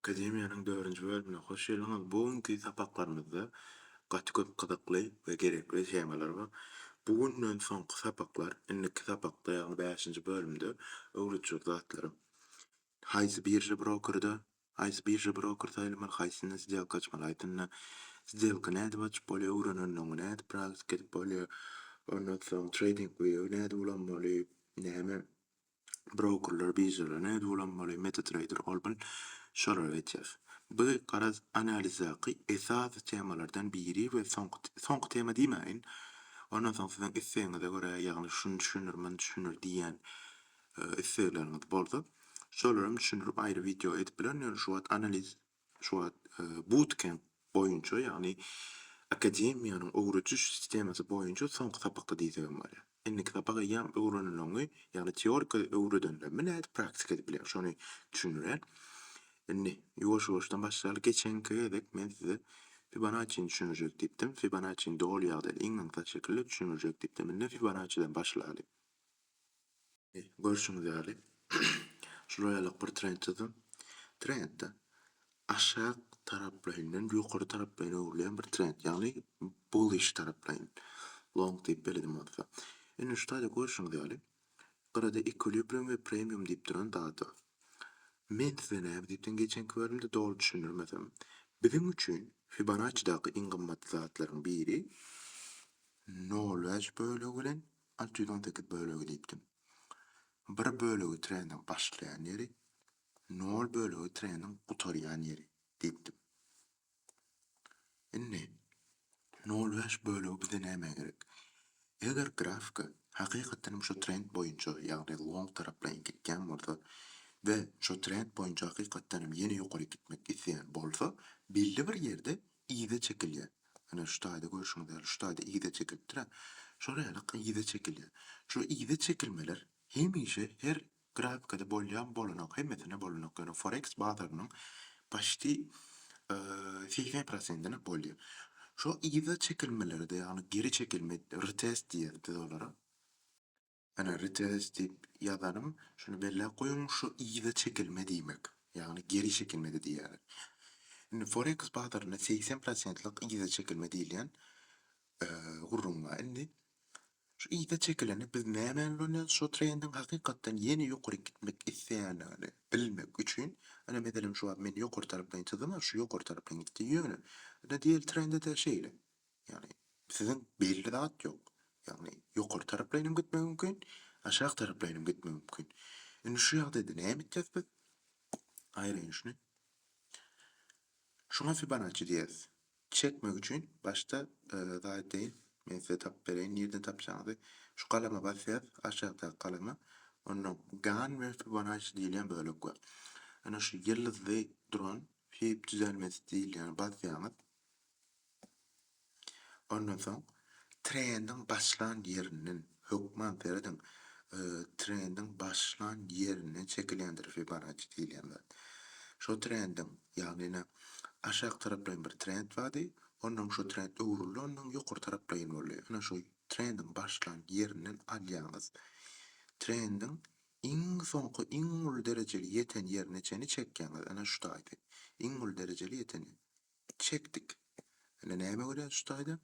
Akademiýanyň dördünji bölümine hoş geldiňiz. Bu günki sapaklarymyzda gaty köp gyzykly we gerekli temalar bar. Bu günden soňky sapaklar, indiki sapakda, ýagny bäşinji bölümde öwredjek zatlarym. Haýsy birža brokerde, haýsy birža broker saýlamaly, haýsynda sdelka açmaly, haýsynda sdelka nädip açyp bolýar, öwrenenligiňi nädip praktika edip bolýar, ondan soň TradingView nädip ulanmaly, näme brokerler, biržalar nädip ulanmaly, MetaTrader ol bul şolara geçýäris. Bu garaz analizdaky esasy temalardan biri we soňky soňky tema diýmäýin. Ondan soň siziň islegiňize görä, ýagny şuny düşündir, muny düşündir diýýän islegleriňiz bolsa, şolaram düşündirip aýry wideo edip bilerin. Ýöne şu wagt analiz, şu wagt bootcamp boýunça, ýagny akademiýanyň öwrediş sistemasy boýunça soňky sapakda diýsegem bolýar. Indiki sapak eýýäm öwrenileni, ýagny teorika öwredenlerimi nädip praktika edip bilýän, şony düşündirýän. Indi ýuwaş-ýuwaşdan başlaýaly. Geçenki gezek men size Fibonacci-ni düşündirjek diýipdim. Fibonacci-ni doly ýagdaýda iň aňsat şekilde düşündirjek diýipdim. Indi Fibonacci-den başlaly. Görşüňiz ýaly, şular ýalyk bir trend çyzdim. Trendde aşak taraplaýyndan ýokary taraplaýyn öwrülýän bir trend, ýagny bullish taraplaýyn, long diýip belledim bolsa. Indi şu taýda görşüňiz ýaly, gyrada equilibrium we premium diýip duran zat bar. Men size näme diýipdim geçenki bölümde doly düşündirmesem, biziň üçin Fibonacci-daky iň gymmatly zatlaryň biri nol bäş bölegi bilen 618 bölegi diýipdim. Bir bölegi trendiň başlaýan ýeri, nol bölegi trendiň gutarýan ýeri diýipdim. Indi nol bäş bölegi bize nämä gerek? Eger grafika hakykatdan hem şu trend boýunça, ýagny long taraplaýyn gitýän bolsa we şu trend boýunça hakykatdan hem ýene ýokary gitmek isleýän bolsa, belli bir ýerde yza çekilýär. Ine şu taýda görşüňiz ýaly şu taýda yza çekilipdir-ä. Şol ýaly yza çekilýär. Şu yza çekilmeler hemişe her grafikada bolýarmy bolanok, hemmesinde bolanok. Ýöne forex bazarynyň paçti 80 prosentinde bolýar. Şo yza çekilmelerde ýagny geri çekilme retest diýýäs biz olara. Ine retest diýip ýazanym, şuny belläp goýuň, şu yza çekilme diýmek, ýagny geri çekilmede diýýärler. Indi forex bazarynda 80 prosentlik yza çekilme diýilýän gürrüň bar. Indi şu yza çekileni biz nämäni ulanýarys? Şu trendiň hakykatdan ýene ýokary gitmek isleýändigini bilmek üçin, ine meselem şu wagt men ýokary taraplaýyn çyzdym, şu ýokary taraplaýyn gitdi. Ýöne ine diýeli trendede şeýle. Ýagny siziň belli zat ýok. Ýagny ýokary taraplaýyn hem gitmegi mümkin, aşak taraplaýyn hem gitmegi mümkin. Indi şu ýagdaýda näme etjek biz? Aýraýyn şuny. Şuňa Fibonacci diýeris. Çekmek üçin başda zat edeýin. Men size tapyp bereýin nirden tapjagyňyzy. Şu galama basýas, aşakdaky galama. Ondan Gann we Fibonacci diýilýän bölek bar. Ine şu ýyldyzly duran Fib düzelmesi diýilýäni basýaňyz. Ondan soň trendiň başlan ýerinden, hökman serediň, trendiň başlan ýerinden çekilýändir Fibonacci diýilýän zat. Şo trendiň, ýagny ine aşak taraplaýyn bir trend bardy, ondan şo trend öwrüldi, ondan ýokary taraplaýyn boldy. Ine şo trendiň başlan ýerinden alýaňyz. Trendiň iň soňky iň uly derejeli ýeten ýerine çenli çekýäňiz, ine şu taýda. Iň uly derejeli ýeten ýer. Çekdik. Indi näme görýäs şu taýda?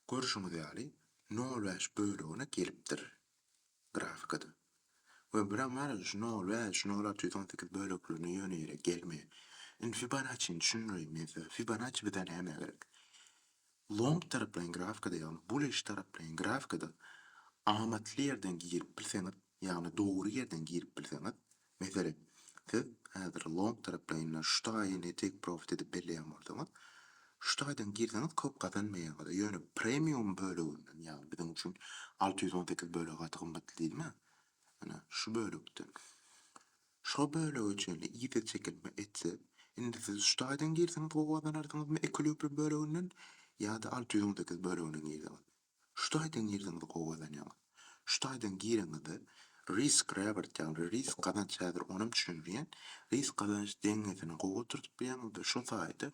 Görşüňiz ýaly, nol bäş bölegine gelipdir grafikada. We birem bar şu nol bäş, nol 618 böleklerine ýöne ýere gelmeýär. Indi Fibonacci-ni düşündireýin men size. Fibonacci bize nämä gerek? Long taraplaýyn grafikada, ýagny bullish taraplaýyn grafikada amatly ýerden girip bilseňiz, ýagny dogry ýerden girip bilseňiz, meselem, siz häzir long taraplaýyndan şu taýyny take profit edip belleýän bolsaňyz, şu taýdan girseňiz köp gazanmaýaňyz. Ýöne premium böleginden, ýagny biziň üçin 618 bölegi gaty gymmatly diýdim-ä. Ine, şu bölekden. Şo bölege çenli yza çekilme etse, indi siz şu taýdan girseňiz gowy gazanarsyňyzmy equilibrium böleginden ýa-da 618 böleginden girseňizmi? Şu taýdan girseňiz gowy gazanýaňyz. Şu taýdan gireňizde risk reward ýagny risk gazanç häzir onam düşündirýän. Risk gazanç deňesini gowy oturdyp bilýäňiz we şo saýada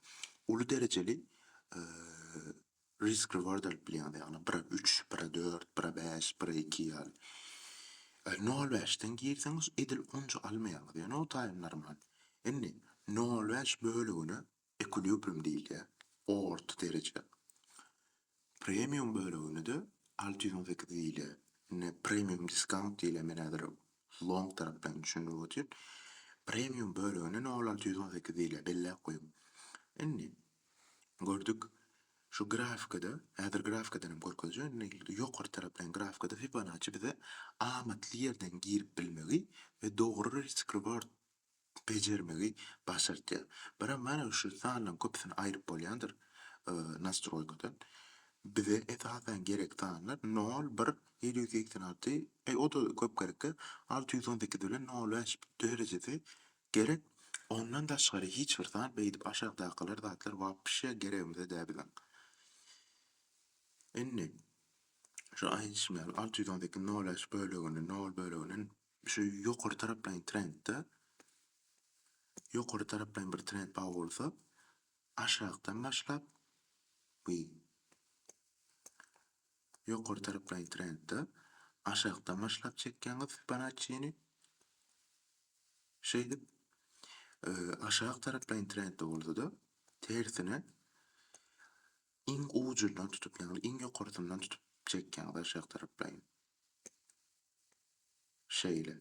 uly derejeli risk reward alyp bilýäňiz ýagny bire üç, bire dört, bire bäş, bire iki ýaly. Nol bäşden girseňiz edil onça almaýaňyz ýöne o taýyn normal. Indi nol bäş bölegine ekwilibrium diýilýär, orta dereje. Premium bölegine-de 618 diýilýär. Indi premium discount diýilýär, men häzir long tarapdan düşündirip otyryn. Premium bölegine nol 618 diýilýär, belläp goýuň. Indi gördük, şu grafikada, häzir grafikadan hem görkezjek, indi ýokary tarapdan grafikada Fibonacci bize amatly ýerden girip bilmegi we dogry risk reward bejermegi başartýar. Birem mana şu sanlaryň köpüsini aýryp bolýandyr nastroýkadan. Bize esasan gerek sanlar nol, bir, 786, e, o-da köp gerekkä, 618 bilen nol bäş derejesi gerek. Ondan daşgary hiç bir san beýdip aşakdakylar zatlar wapşe geregimize dä biziň. Indi şu aýdyşym ýaly 618 nol bäş bölegini nol bölegini şu ýokary taraplaýyn trendde ýokary taraplaýyn bir trend bar bolsa aşakdan başlap bu ýokary taraplaýyn trendde aşakdan başlap çekýäňiz Fibonacci-ni. Şeýdip aşak taraplaýyn trendde bolsa-da tersine iň ujundan tutup, ýagny iň ýokarsyndan tutup çekýäňiz aşak taraplaýyn. Şeýle.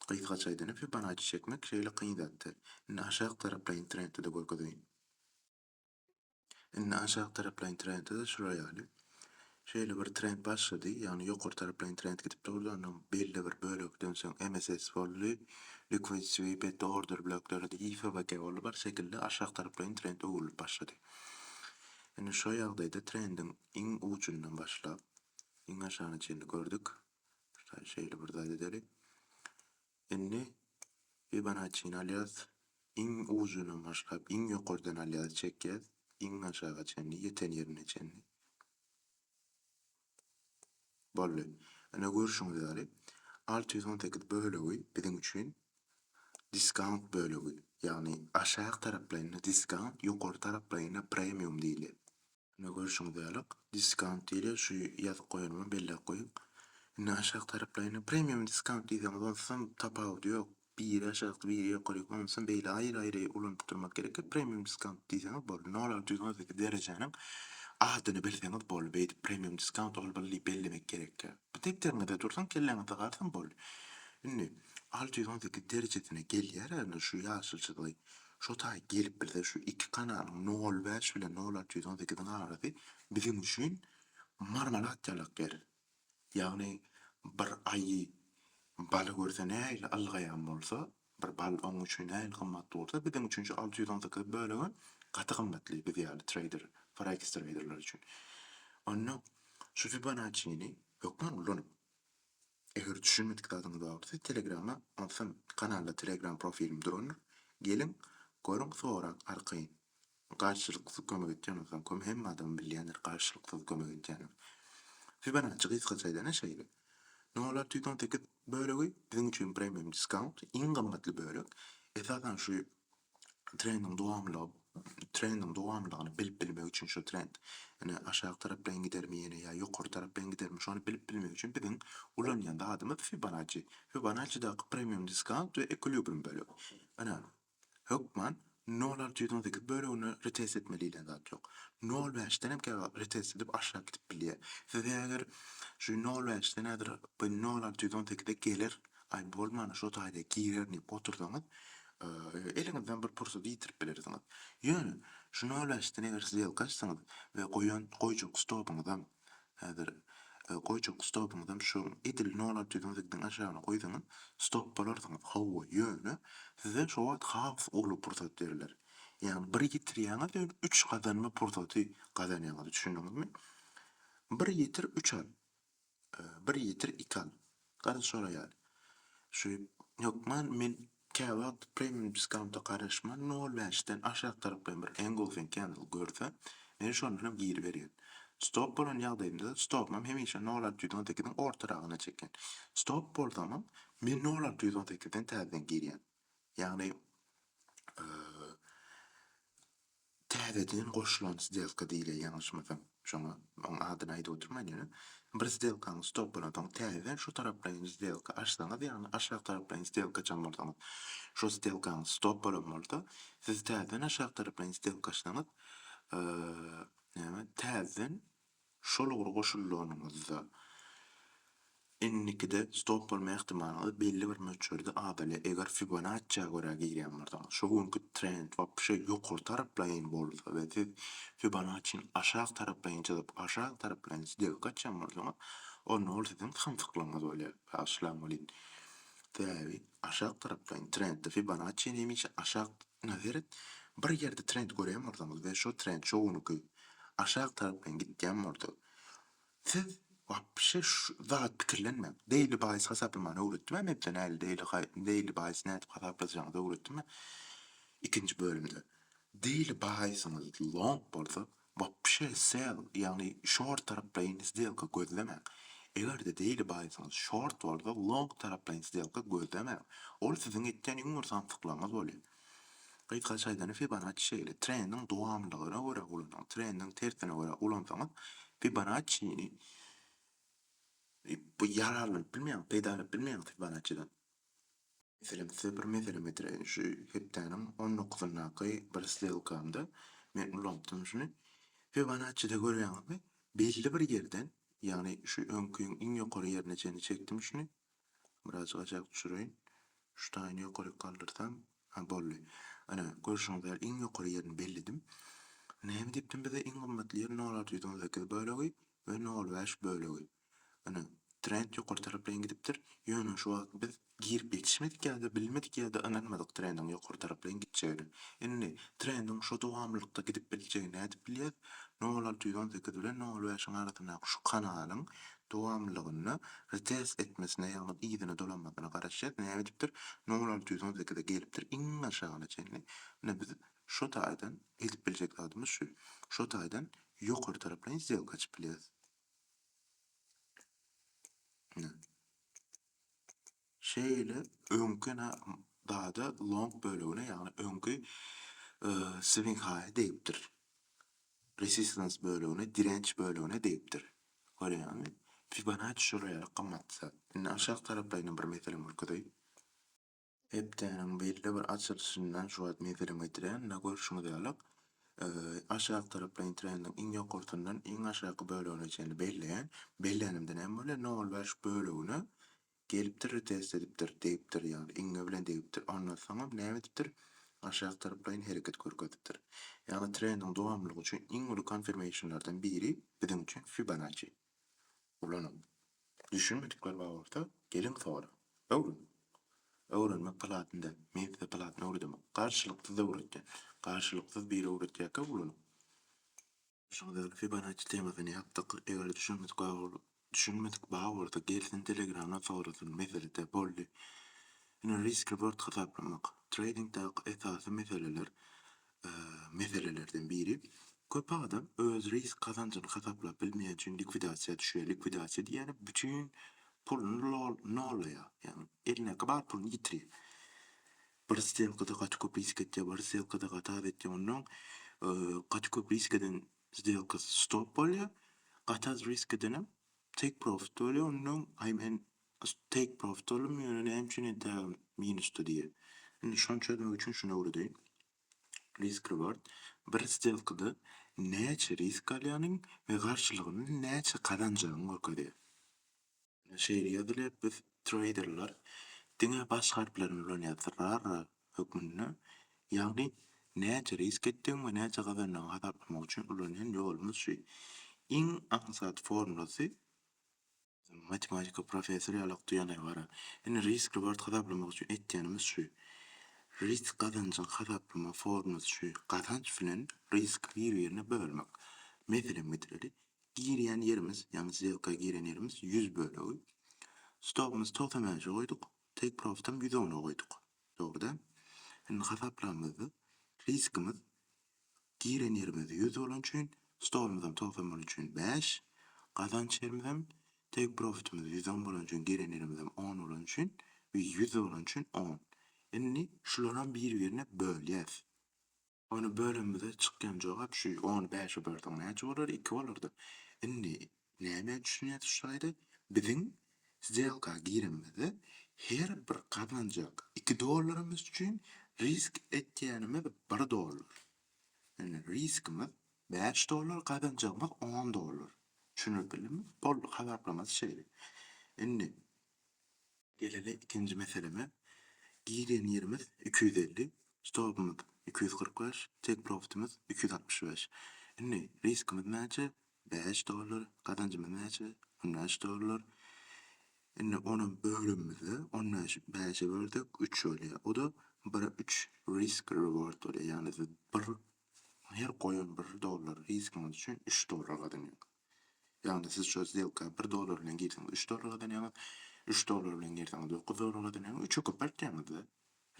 Gysgaça aýdanda Fibonacci çekmek şeýle kyn zat däl. Indi aşak taraplaýyn trendde-de görkezeýin. Indi aşak taraplaýyn trendde-de şular ýaly. Şeýle bir trend başlady, ýagny ýokary taraplaýyn trend gidip durdy, ondan belli bir bölekden soň MSS boldy, liquid sweep etdi, order block döredi, IFVG boldy, bir şekilde aşak taraplaýyn trend öwrülip başlady. Indi şo ýagdaýda trendiň iň ujundan başlap, iň aşagyna çenli gördük. Şeýle bir zat edeli. Indi Fibonacci-ni alýas. Iň ujundan başlap, iň ýokardan alýas, çekýäs. Iň aşaga çenli, ýeten ýerine çenli. Boldy. Ine görşüňiz ýaly, 618 bölegi biziň üçin diskount bölegi. Ýagny aşak taraplaýynda diskount, ýokary taraplaýynda premium diýilýär. Ine görşüňiz ýaly diskount diýilýär şu ýazyp goýanymy belläp goýuň. Indi aşak taraplaýyny premium diskount diýseňiz onsuzam tapawudy ýok. Biri aşakda biri ýokaryk onsuzam beýle aýry aýry ulanyp durmak gerek ýok. Premium diskount diýseňiz boldy. Nol 618 derejäniň adyny bilseňiz boldy. Beýdip premium diskount ol bul diýip bellemek gerek ýok. Bu depderiňizde dursun kelläňizde galsyn boldy. Indi 618 derejesine gelýär indi şu ýaşyl çyzgy. Şo taý gelip bilse şu iki kanalyň nol bäş bilen nol 618-iň arasy biziň üçin marmalad ýalak ýer. Ýagny bir aýy baly görse nähili ylgaýan bolsa, bir bal oň üçin nähili gymmatly bolsa, biziň üçin şu 618 bölegem gaty gymmatly biz ýaly treýder, forex treýderler üçin. Onda şu Fibonacci-ni hökman ulanyň. Eger düşünmedik zadyňyz bar bolsa telegrama onsam kanalda telegram profilim durandyr. Geliň, görüň, soraň arkaýyn. Garşylyksyz kömek etýän bolsam köm hemme adam bilýändir garşylyksyz kömek etýänimi. Fibonacci gysgaça aýdanda şeýle. Nol 618 bölegi biziň üçin premium discount iň gymmatly bölek. Esasan şu trendiň dowamlylygy trendiň dowamlylygyny bilip bilmek üçin şu trend ine aşak taraplaýyn gidermi ýene ýa ýokary taraplaýyn gidermi şony bilip bilmek üçin biziň ulanýan zadymyz Fibonacci. Fibonaccidaky premium discount we equilibrium bölegi. Ine hökman nol 618 bölegini retest etmeli diýlen zat ýok. Nol bäşden hem käwagt retest edip aşak gidip bilýär. Size eger şu nol bäşden häzir bu nol 618-e geler Aý bolmanda şo taýda girerin diýip otursaňyz, eliňizden bir pursady ýitirip bilersiňiz. Ýöne şu nol bäşden eger sdelka açsaňyz we goýan goýjak stopyňyzam häzir goýjak stopyňyzam şu edil nol 618-iň aşagyna goýsaňyz stop bolarsyňyz. Hawa, ýöne size şo wagt has uly pursat berler. Ýagny bir ýitirýäňiz ýöne üç gazanma pursaty gazanýaňyz düşündiňizmi? Bir ýitir üç al. Bir ýitir iki al. Garaz şolar ýaly. Şu hökman men käwagt premium diskaunta garaşman nol bäşden aşak taraplaýyn bir engulfing candle görsem men şondan hem giriberýän. Stop bolan ýagdaýymda stopumam hemişe nol 618-iň ortaragyna çekýän. Stop bolsamam men nol 618-den täzeden girýän. Ýagny täze. Täzeden goşulan sdelka diýilýär ýalňyşmasam şoňa oň adyny aýdyp oturmaýyn ýöne. Bir sdelkaňyz stop bolansoň täzeden şu taraplaýyn sdelka açsaňyz ýagny aşak taraplaýyn sdelka açan bolsaňyz şo sdelkaňyz stop bolan bolsa siz täzeden aşak taraplaýyn sdelka açsaňyz näme täzeden Şol ugur goşuldanyňyzda, indikide stop bolma ähtimalyňyz belli bir möçberde azalýar. Eger Fibonacci-ä görä girýän bolsaňyz, şo günki trend wapşe ýokary taraplaýyn bolsa we siz Fibonacci-ni aşak taraplaýyn çyzyp, aşak taraplaýyn sdelka açýan bolsaňyz, onda ol siziň samsyklygyňyz bolýar. Bagyşlaň welin. Sebäbi aşak taraplaýyn trendde Fibonacci hemişe aşak Ine seret, bir ýerde trend görýän bolsaňyz we şo trend şo günki aşak tarapdan gitýän bolsa, siz wapşe şu zat pikirlenmäň. Daily bias hasaplamany öwretdim-ä men size nähili daily daily bias nädip hasaplajagyňyzy öwretdim-ä ikinji bölümde. Daily biasyňyz long bolsa, wapşe sell ýagny short taraplaýyn sdelka gözlemäň. Eger-de daily biasyňyz short bolsa, long taraplaýyn sdelka gözlemäň. Ol siziň etýän iň bir samsyklygyňyz bolýar. Gysgaça aýdanda Fibonacci şeýle, trendiň dowamlylygyna görä ulanyň, trendiň tersine görä ulansaňyz Fibonacci-ni ýararlanyp bilmeýäňiz, peýdalanyp bilmeýäňiz Fibonacci-den. Meselem, size bir meselem getireýin, şu hepdäniň on dokuzyndaky bir sdelkamda men ulanypdym şuny. Fibonacci-de görýäňizmi, belli bir ýerden, ýagny şu öňkiň iň ýokary ýerine çenli çekdim şuny. Birazjyk aşak düşüreýin. Şu taýyny ýokaryk galdyrsam, ha boldy. Ana, görşüňiz ýaly iň ýokary ýerini belledim. Näme diýipdim bize iň gymmatly ýer nol 618 bölegi we nol bäş bölegi. Ine, trend ýokary taraplaýyn gidipdir. Ýöne şu wagt biz girip ýetişmedik ýa-da bilmedik ýa-da ynanmadyk trendiň ýokary taraplaýyn gitjegine. Indi trendiň şu dowamlylykda gidip biljegini nädip bilýäs? Nol 618 bilen nol bäşiň arasyndaky şu kanalyň dowamlylygynda retest etmesine, ýagny yzyna dolanmasyna garaşýas. Näme edipdir? Nol 618-e gelipdir iň aşagyna çenli. Ine biz şo taýdan edip biljek zadymyz şu. Şo taýdan ýokary taraplaýyn sdelka açyp bilýäs. Ine. Şeýle öňki zada long bölegine ýagny öňki swing high degipdir. Resistance bölegine, direnç bölegine degipdir. Görýäňizmi? Fibonacci şolar ýaly gymmatly zat. Indi aşak taraplaýynam bir meselem görkezeýin. Hepdäniň belli bir açylyşyndan şu wagt meselem getirýän. Ine görşüňiz ýaly, aşak taraplaýyn trendiň iň ýokarsyndan iň aşaky bölegine çenli belleýän. Bellänimde näme bolýar? Nol bäş bölegine gelipdir, retest edipdir, degipdir, ýagny iňňe bilen degipdir. Ondan soňam näme edipdir? Aşak taraplaýyn hereket görkezipdir. Ýagny trendiň dowamlylygy üçin iň uly konfirmeýşnlerden biri biziň üçin Fibonacci. Ulanyň. Düşünmedikler bar bolsa, geliň soraň. Öwreniň. Öwrenmek platny däl. Men size platny öwredemok. Garşylyksyz öwretýän. Garşylyksyz biri öwretýärkä ulanyň. Şuňa ýaly Fibonacci temasyny ýapdyk. Eger düşünmedik bar düşünmedik bar bolsa gelsin telegramdan sorasyn. Mesele däl. Boldy. Ine risk reward hasaplamak. Tradingdaky esasy meseleler meselelerden biri. Köp adam öz risk gazanjyny hasaplap bilmeýän üçin likwidasiýa düşýär. Likwidasiýa diýýäni bütin puluny nollaýar. Ýagny elindäki bar puluny ýitirýär. Bir sdelkada gaty köp risk etýär, bir sdelkada gaty az etýär. Ondan gaty köp risk eden sdelkasy stop bolýar. Gaty az risk edenem take profit bolýar. Ondan aý men take profit boldum ýöne näme üçin entägem minusda diýýär. Indi şony çözmek üçin şuny öwredeýin. Risk reward bir sdelkada näçe risk alýanyň we garşylygyny näçe gazanjagyňy görkezýär. Şeýle ýazylýar, biz treýderler diňe baş harplaryny ulanýarys, RARRA hökmünde, ýagny näçe risk etdigiň we näçe gazandygyňy hasaplamak üçin ulanýan ýolumyz şu. Iň aňsat formulasy Matematika professory ýalak duýanay bara. Indi risk reward hasaplamak üçin etýänimiz şu. Risk gazanjyň hasaplama formulasy şu. Gazanç bilen riski bir-birine bölmek. Meselem getireli. Girýän ýerimiz, ýagny sdelka giren ýerimiz 100 bölegi. Stopumyzy 95-e goýduk. Take profitam 110-a goýduk. Dogry däl? Indi hasaplamyzda riskimiz Giren ýerimiz 100 bolany üçin, stolumyzam 90 bolany üçin bäş, gazanç ýerimizem, take profitimiz 110 bolany üçin, giren ýerimizem on bolany üçin we 100 bolany üçin on. Indi şularam bir-birine bölýäs. Ony bölenimizde çykýan jogap şu, ony bäşe bölseň näçe bolar? Iki bolardy. Indi nämä düşünýäs şu taýda? Biziň sdelka girenimizde her bir gazanjak iki dollarymyz üçin risk etýänimiz bir dollar. Indi riskimiz bäş dollar, gazanjagymyz on dollar. Düşünip bildimmi? Boldy, hasaplamasy şeýle. Indi Geleli ikinji meseleme. Giren ýerimiz 250, stopumyz 245, take profitimiz 265. Indi riskimiz näçe? 5 dollar, gazanjymyz näçe? 15 dollar. Indi onam bölenimizde 15 5-e bölsek 3 bolýar. O-da 1-e 3 risk reward bolýar. Ýagny siz bir her goýan 1 dollar riskiňiz üçin 3 dollar gazanýaňyz. Ýagny siz şo sdelka bir dollar bilen girseňiz üç dollar gazanýaňyz, üç dollar bilen girseňiz dokuz dollar gazanýaňyz, üçe köpeltýäňiz-de.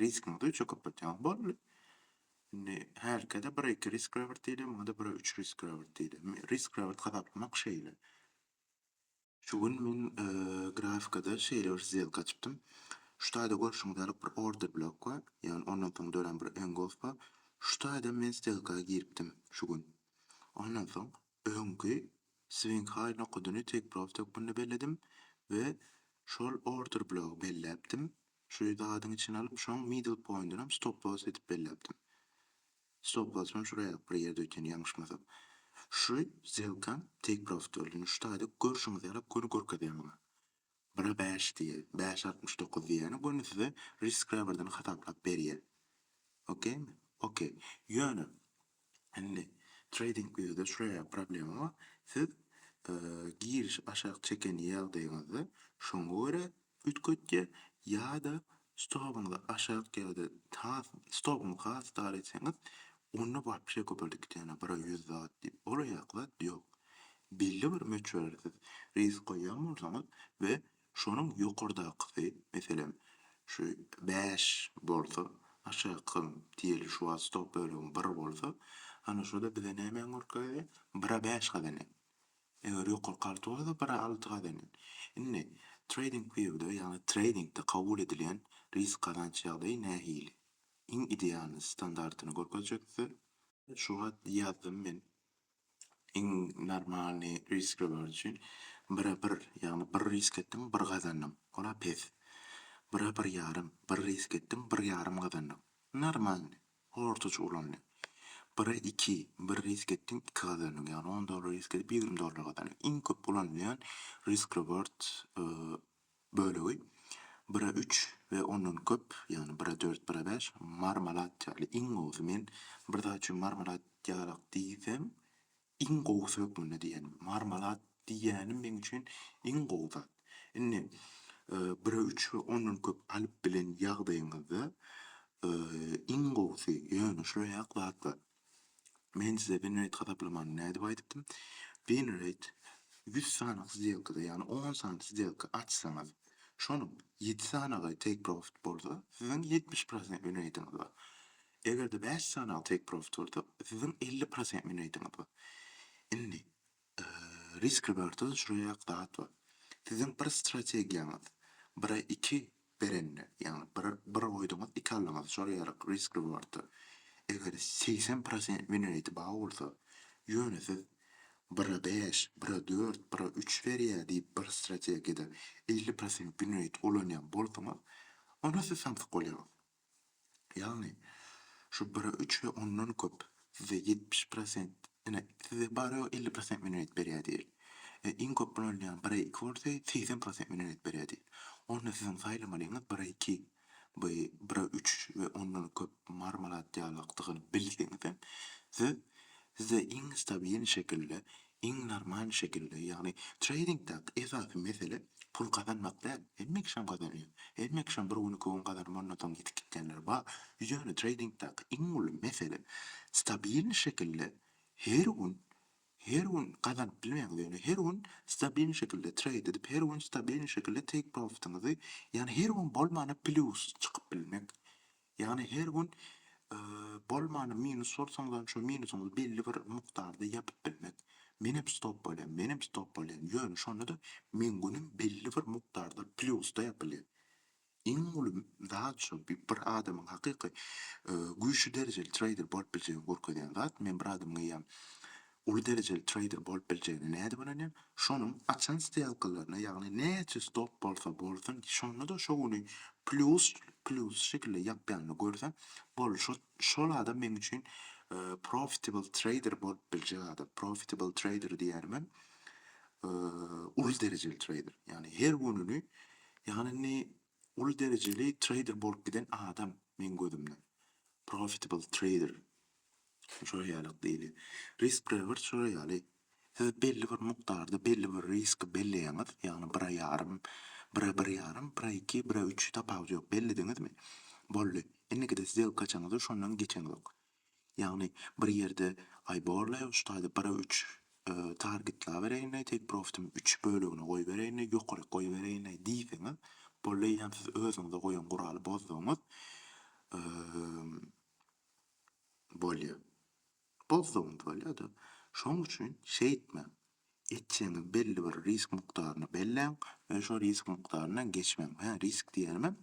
Riskiňizi üçe köpeltýäňiz, boldy. Indi hälkede bire iki risk reward diýilýär, muňa-da bire üç risk reward diýilýär. Risk reward hasaplamak şeýle. Şu gün men grafikada şeýle bir sdelka açypdym. Şu taýda görşüňiz ýaly bir order blok bar, ýagny ondan soň dörän bir engulf bar. Şu taýda men sdelka giripdim şu gün. Ondan soň Öňki swing high nokadyny take profit hökmünde belledim we şol order blogy belläpdim. Şu zadyň içine alyp şoň middle pointynam stop loss edip belläpdim. Stop lossum şuraya bir ýerde öýtýän ýalňyşmasam. Şu sdelkam take profit boldy. Indi şu taýda görşüňiz ýaly göni görkezýär maňa. Bire bäş diýýär. Bäş 69 diýýäni göni size risk rewardini hasaplap berýär. Okeymi? Okey. Ýöne indi TradingView'de şuraya problema bar. Siz giriş aşak çeken ýagdaýyňyzda şoňa görä üýtgetýär ýa-da stopuňyzy aşak ýa-da has stopuňyzy has dar etseňiz onda wapşe köpeldip gidýär bire ýüz zat diýip. Ol ýaky zat ýok. Belli bir möçberde siz risk goýýan bolsaňyz we Şonuň ýokardakysy, meselem, şu bäş bolsa, aşakym diýeli şu wagt stop bölegim bir bolsa, ana şo-da bize nämäni görkezýär? Bire bäş gazanýan. Eger ýokarky alty bolsa, bire alty gazanýan. Indi TradingView-de, ýagny treýdingde kabul edilýän risk-gazanç ýagdaýy nähili? Iň idealny standartyny görkezjek size. Şu wagt ýazdym men. Iň normalny risk reward üçin bire bir, ýagny bir risk etdiň, bir gazandyň. Ol-a pes. Bire bir ýarym, bir risk etdiň, bir ýarym gazandyň. Normalny, ortaça ulanylýan. Bire iki, bir risk etdiň, iki gazandyň. Ýagny on dollar risk edip, 20 dollar gazandyň. Iň köp ulanylýan risk reward bölegi bire üç we ondan köp, ýagny bire dört, bire bäş marmalad ýaly iň gowusy men bir zat üçin marmalad ýalak diýsem iň gowusy hökmünde diýýän. Marmalad diýýänim meň üçin iň gowy zat. Indi bire üç we ondan köp alyp bilen ýagdaýyňyzda iň gowusy ýöne şular ýaly zatlar. Men size win rate hasaplamany nädip aýdypdym? Win rate 100 sany sdelkada, ýagny 10 sany sdelka açsaňyz, şonuň 7 sanagy take profit bolsa, siziň 70 prosent win rate'iňiz bar. Eger-de 5 sanagy take profit bolsa, siziň 50 prosent win rate'iňiz bar. Indi risk rewardda şuraya zat bar. Siziň bir strategiýaňyz bire iki berende, ýagny bir bir goýduňyz, iki aldyňyz, şol ýaly risk rewardda. Eger 80 prosent win rate bar bolsa, ýöne siz bire bäş, bire dört, bire üç berýär diýip bir strategiýada 50 prosent win rate ulanýan bolsaňyz, onda siz samsyk bolýaňyz. Ýagny, şu bire üç we ondan köp size 70 prosent, ine, size bary-ýogy 50 prosent win rate berýär diýeli. E, iň köp ulanylýan bire iki bolsa, 80 prosent win rate berýär diýeli. Onda siziň saýlamalyňyz bire iki, bu bire üç we ondan köp marmalad ýalakdygyny bilseňizem, siz size iň stabilny şekilde Iň normal şekilde, ýagny treýdingdäki esasy mesele pul gazanmak däl. Hemme kişem gazanýar. Hemme kişem bir gün, iki gün gazanyp ondan soň ýitip gitýänler bar. Ýöne treýdingdäki iň uly mesele stabilny şekilde her gün, her gün gazanyp bilmeýäňiz ýöne her gün stabilny şekilde treýd edip, her gün stabilny şekilde take profitiňizi, ýagny her gün bolmanda plýus çykyp bilmek. Ýagny her gün bolmany minus bolsaňyzam şo minusyňyzy belli bir mukdarda ýapyp bilmek. Menem stop bolýan, menem stop bolýan. Ýöne şonda-da meň günüm belli bir mukdarda plýusda ýapylýar. Iň uly zat şo bir adamyň hakyky güýçli derejeli treýder bolup biljegini görkezýän zat. Men bir adamyň eýýäm uly derejeli treýder bolup biljegine nädip ynanýan? Şonuň açan stelkalaryna, ýagny näçe stop bolsa bolsun, şonda-da şo güni plýus, plýus şekilde ýapýanyny görsem, boldy, şo şol adam meň üçin profitable trader bolup biljek adam. Profitable trader diýýänimem uly derejeli trader. Ýagny her gününi, ýagny indi uly derejeli trader bolup giden adam meň gözümde. Profitable trader. Şol ýaly diýilýär. Risk reward şol ýaly. Siz belli bir mukdarda belli bir riski belleýäňiz, ýagny bire ýarym, bire bir ýarym, bire iki, bire üç tapawudy ýok, bellediňizmi? Boldy. Indikide sdelka açaňyzda şondan geçeňzok. Ýagny bir ýerde aý borlaý şu taýda bire üç targetlabereýin-le, take profitimi üç bölegine goýbereýin-le, ýokaryk goýbereýin-le diýseňiz, boldy eýýäm siz özüňize goýan guraly bozdugyňyz bolýar. Bozdugyňyz bolýar-da. Şonuň üçin şeýtmäň. Etjegiňiz belli bir risk mukdaryny belläň we şo risk mukdaryndan geçmäň. Hä, risk diýenimem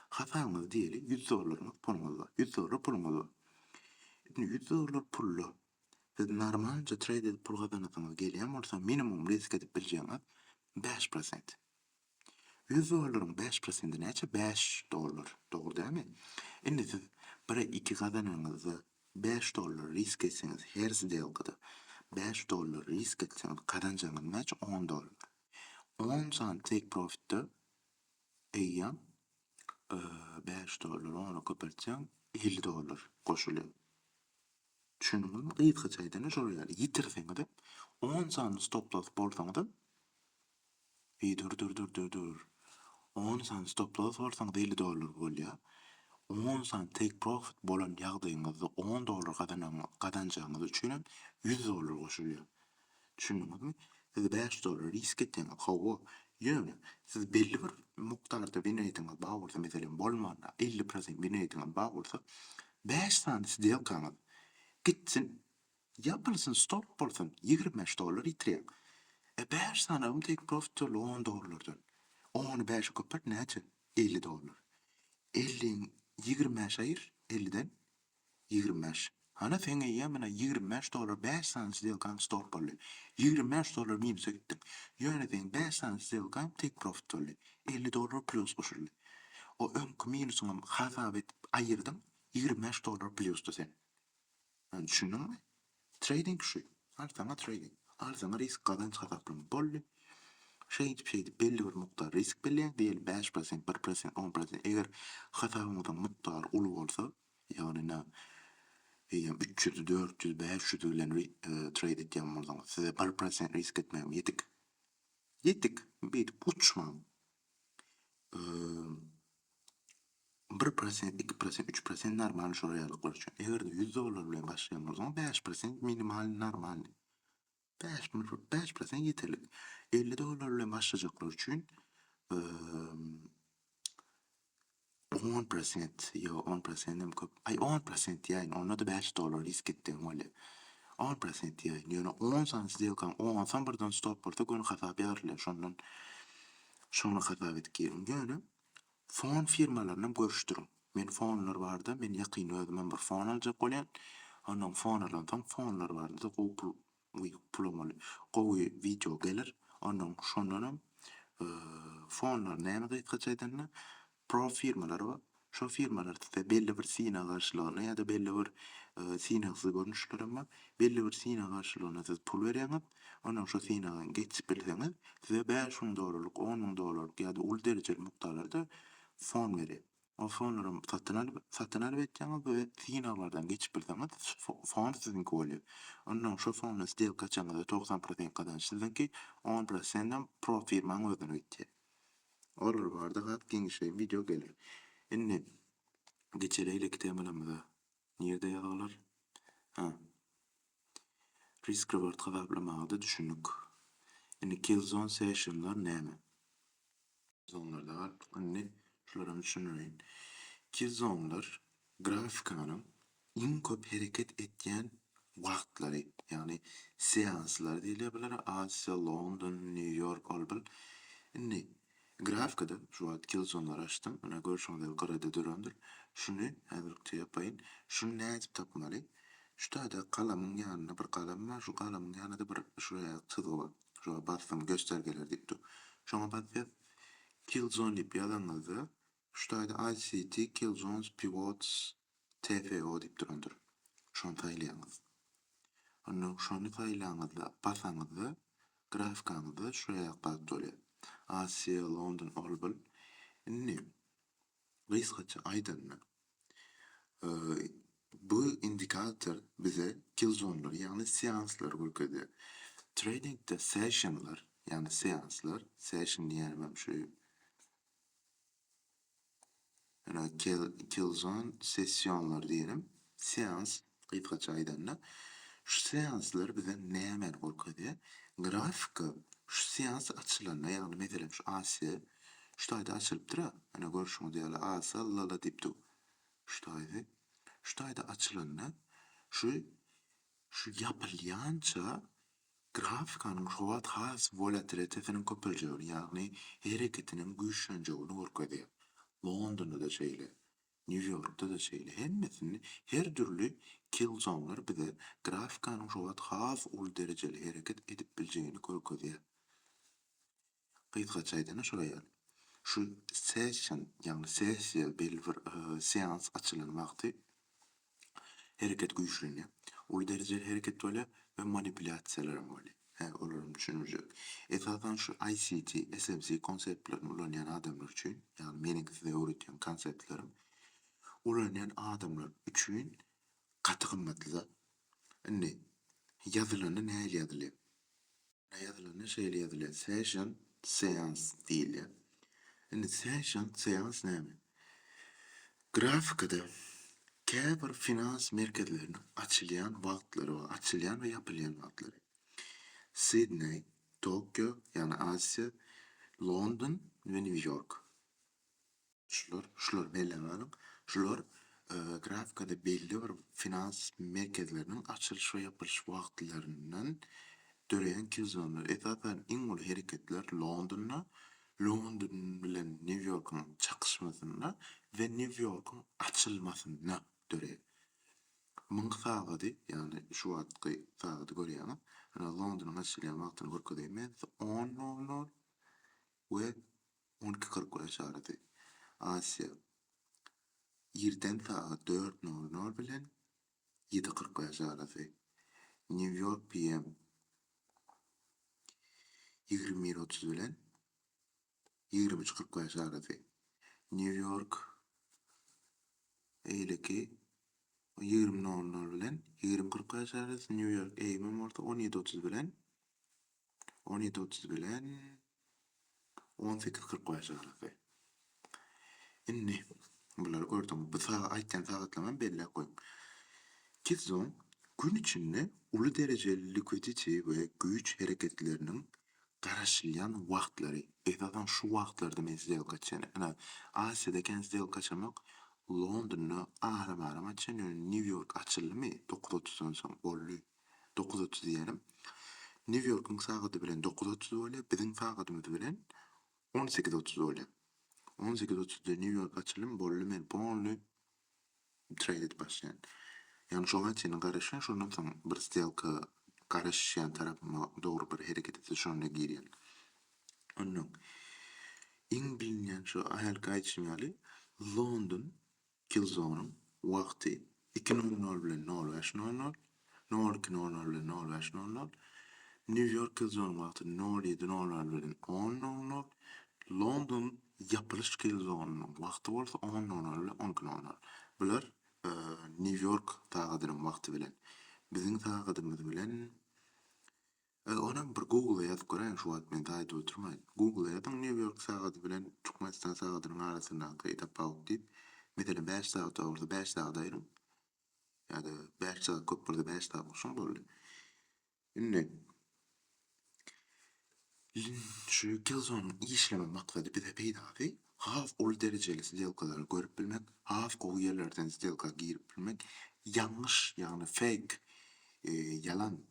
hasabyňyzy diýeli 100 dollaryňyz puluňyz bar. 100 dollar puluňyz bar. Indi 100 dollar pulda siz normalja treýd edip pul gazanasyňyz gelýän bolsa minimum risk edip biljegiňiz 5%. 100 dollaryň 5 prosenti näçe? 5 dollar. Dogry dälmi? Indi siz bire 2 gazananyňyzda 5 dollar risk etseňiz her sdelkada 5 dollar risk etseňiz gazanjagyňyz näçe? 10 dollar. 10 sany take profitde eýýäm 5 dollar ona köpeltseň 50 dollar goşulýar. Düşündiňizmi? Gysgaça aýdanda şol ýaly ýitirseňizem 10 sany stop loss bolsaňyzam Eý dur dur dur dur dur. On sany stop loss bolsaňyz 50 dollar bolýar. On sany take profit bolan ýagdaýyňyzda 10 dollar gazanan gazanjagyňyz üçin hem 100 dollar goşulýar. Düşündiňizmi? Siz 5 dollar risk etýäňiz, hawa. Ýöne siz belli bir mukdarda win rate'iňiz bar bolsa, meselem, bolmanda 50% win rate'iňiz bar bolsa, 5 sany sdelkaňyz gitsin Ýapylsyn stop bolsun 25 dollar ýitirýäň. E 5 sanagym take profit boldy 10 dollardan. Ony bäşe köpelt näçe? 50 dollar. 50-iň 25 aýyr 50-den 25. Hana seň eýýäm ine 25 dollar 5 sany sdelkaň stop boldy. 25 dollar minusa gitdiň. Ýöne seň 5 sany sdelkaň take profit boldy. 50 dollar plýus goşuldy. O öňki minusyňam hasap edip aýyrdyň 25 dollar plýusda sen. Ýani düşündiňmi? Treýding şu. Al saňa treýding. Al saňa risk gazanç hasaplama. Boldy. Şeýdip şeýdip belli bir mukdar risk belleýäň. Diýeli 5%, 1%, 10%. Eger hasabyňyzyň mukdary uly bolsa, ýagny na eýýäm 300, 400, 500 bilen treýd etýän bolsaňyz, size 1% risk etmegem ýetik. Ýetik. Beýdip uçmaň. 1%, 2%, 3% normal şol ýalyklar üçin. Eger-de 100 dollar bilen başlaýan bolsaňyz 5% minimal normalny. 5 5% ýeterlik. 50 dollar bilen başlajaklar üçin 10% ýa 10% hem köp. Aý 10% diýäýin, onda-da 5 dollar risk etdigiň bolýar. 10% diýäýin. Ýöne 10 sany sdelkaň 10-sam birden stop bolsa göni hasap ýarylýar. Şondan şony hasap edip giriň. Ýöne Fon firmalarynam görüşdiriň. Men fonlar barda men ýakynda özümem bir fon aljak bolýan. Ondan fon alansoň fonlar barada gowy pul pulam bolýar. Gowy wideo geler. Ondan şondanam fonlar näme gysgaça aýdanda pro firmalar bar. Şo firmalar size belli bir synag garşylygynda ýa-da belli bir synagsyz görnüşlerem bar. Belli bir synag garşylygynda siz pul berýäňiz. Ondan şo synagy geçip bilseňiz, size 5000 dollarlyk, 10000 dollarlyk ýa-da uly derejeli mukdarlarda fon berýär. O fonlaram satyn alyp, satyn alyp etýäňiz we synaglardan geçip bilseňiz, fon siziňki bolýar. Ondan şo fonda sdelka açanyňyzda 90% gazanç siziňki, 10%-em pro firmaň özüne gitýär. Olar barada has giňişleýin wideo geler. Indi geçeli eýleki temalarymyza. Nirde ýazgylar? Ha. Risk reward hasaplamaga-da düşündik. Indi killzone sessionlar näme? Zonlarda galypdyk. Indi şularam düşündireýin. Killzonelar grafikanyň iň köp hereket etýän wagtlary, ýagny seanslar diýilýär bulara, Aziýa, London, Nýu-Ýork, ol-bul. Indi. Grafikada şu wagt killzonlary açdym. Ine görşüňiz ýaly gyrada durandyr. Şuny häzirlikçe ýapaýyn. Şuny nädip tapmaly? Şu taýda galamyň ýanynda bir galam bar. Şu galamyň ýanynda bir şuraya çyzgy bar. Şoňa basdym göstergeler diýip dur. Şoňa basýas. Killzone diýip ýazanyňyzda şu taýda ICT Killzones Pivots TFO diýip durandyr. Şony saýlaýaňyz. Onda şony saýlaňyzda, basaňyzda grafikaňyzda şuraya zat bolýar. Asia, London, ol bul. Indi gysgaça aýdanda bu indikator bize killzonlary ýagny seanslary görkezýär. Tradingde sessionlar ýagny seanslar, session diýýänimem şu Ýöne killzone sessionlar diýenim seans gysgaça aýdanda şu seanslar bize nämäni görkezýär? Grafika şu seans açylanda ýagny meselem şu Asiýa şu taýda açylypdyr-a ine görşüňiz ýaly Asa ll diýip dur şu taýda şu taýda açylanda şu şu ýapylýança Grafikanyň şo wagt has wolatilitesiniň köpeljegini, ýagny hereketiniň güýçlenjegini görkezýär. Londonda-da şeýle, Nýu-Ýorkda-da şeýle, hemmesinde her dürli killzonlar bize grafikanyň şo wagt has uly derejeli hereket edip biljegini görkezýär. Gysgaça aýdanda şolar ýaly. Şu session, ýagny sessiýa belli bir seans açylan wagty hereket güýçlenýär. Uly derejeli hereket bolýar we manipulýasiýalaram bolýar. Hä, olaram düşüniljek. Esasan şu ICT, SMC konseptlerini ulanýan adamlar üçin, ýagny meniň size öwredýän konseptlerim ulanýan adamlar üçin gaty gymmatly zat. Indi ýazylanda nähili ýazylýar? Ýazylanda şeýle ýazylýar, Session, seans diýilýär. Indi session, seans näme? Grafikada käbir finans merkezleriniň açylýan wagtlary bar, açylýan we ýapylýan wagtlary. Sidneý, Tokio, ýagny Aziýa, London we Nýu-Ýork. Şular, şulary belläp alyň. Şular grafikada belli bir finans merkezleriniň açylyş we ýapylyş wagtlaryndan döreýän killzonlar. Esasan iň uly hereketler Londonda, London bilen Nýu-Ýorkuň çakyşmasynda we Nýu-Ýorkuň açylmasynda döreýär. Myň sagady, ýagny şu wagtky sagady görýäňiz. Ine Londonyň açylýan wagtyny görkezeýin men size on nol nol we 12.45 arasy, Aziýa, irden sagat dört nol nol bilen 7.45 arasy, Nýu-Ýork PM, 21.30 bilen 23.45 arasy, Nýu-Ýork eýleki 20 nol nol bilen 20.45 arasy, Nýu-Ýork AM bolsa 17.30 bilen 17.30 bilen 18.45 arasy. Indi bulary gördüň. Bu saga aýtýan sagatlarymy belläp goýuň. Killzone gün içinde uly derejeli liquidity we güýç hereketleriniň garaşylýan wagtlary. Esasan şu wagtlarda men sdelka açýan. Ine, Aziýada kän sdelka açamok. Londonda aram-aram açýan, ýöne Nýu-Ýork açyldymy 9.30-dan soň boldy. 9.30 diýelim. Nýu-Ýorkuň sagady bilen 9.30 bolýar, biziň sagadymyz bilen 18.30 bolýar. 18.30-da Nýu-Ýork açyldy, boldy men polny trade edip başlaýan. Ýagny şoňa çenli garaşýan, şondan soň bir stelka garaşýan tarapyma dogry bir hereket etse şonda girýän. Ondan iň bilinýän şu hälki aýdyşym ýaly London Killzone-yň wagty iki nol nol bilen nol bäş nol nol, nol iki nol nol bilen nol bäş nol nol, Nýu-Ýork Killzone-yň wagty nol ýedi nol nol bilen on nol nol, London ýapylyş Killzone-ynyň wagty bolsa on nol nol bilen on iki nol nol. Bular Nýu-Ýork sagadynyň wagty bilen. Biziň sagadymyz bilen Onam bir Google-a ýazyp göräýiň şu wagt men aýdyp oturmaýyn. Google-a ýazyň Nýu-Ýork sagady bilen Türkmenistan sagadynyň arasyndaky tapawut diýip. Meselem 5 sagat bolsa 5 sagat aýryň. Ýa-da 5 sagat köp bolsa 5 sagat goşuň boldy. Indi şu Killzone-yň işleme maksady bize peýdasy has uly derejeli sdelkalary görüp bilmek, has gowy ýerlerden sdelka girip bilmek, ýalňyş ýagny fake ýalan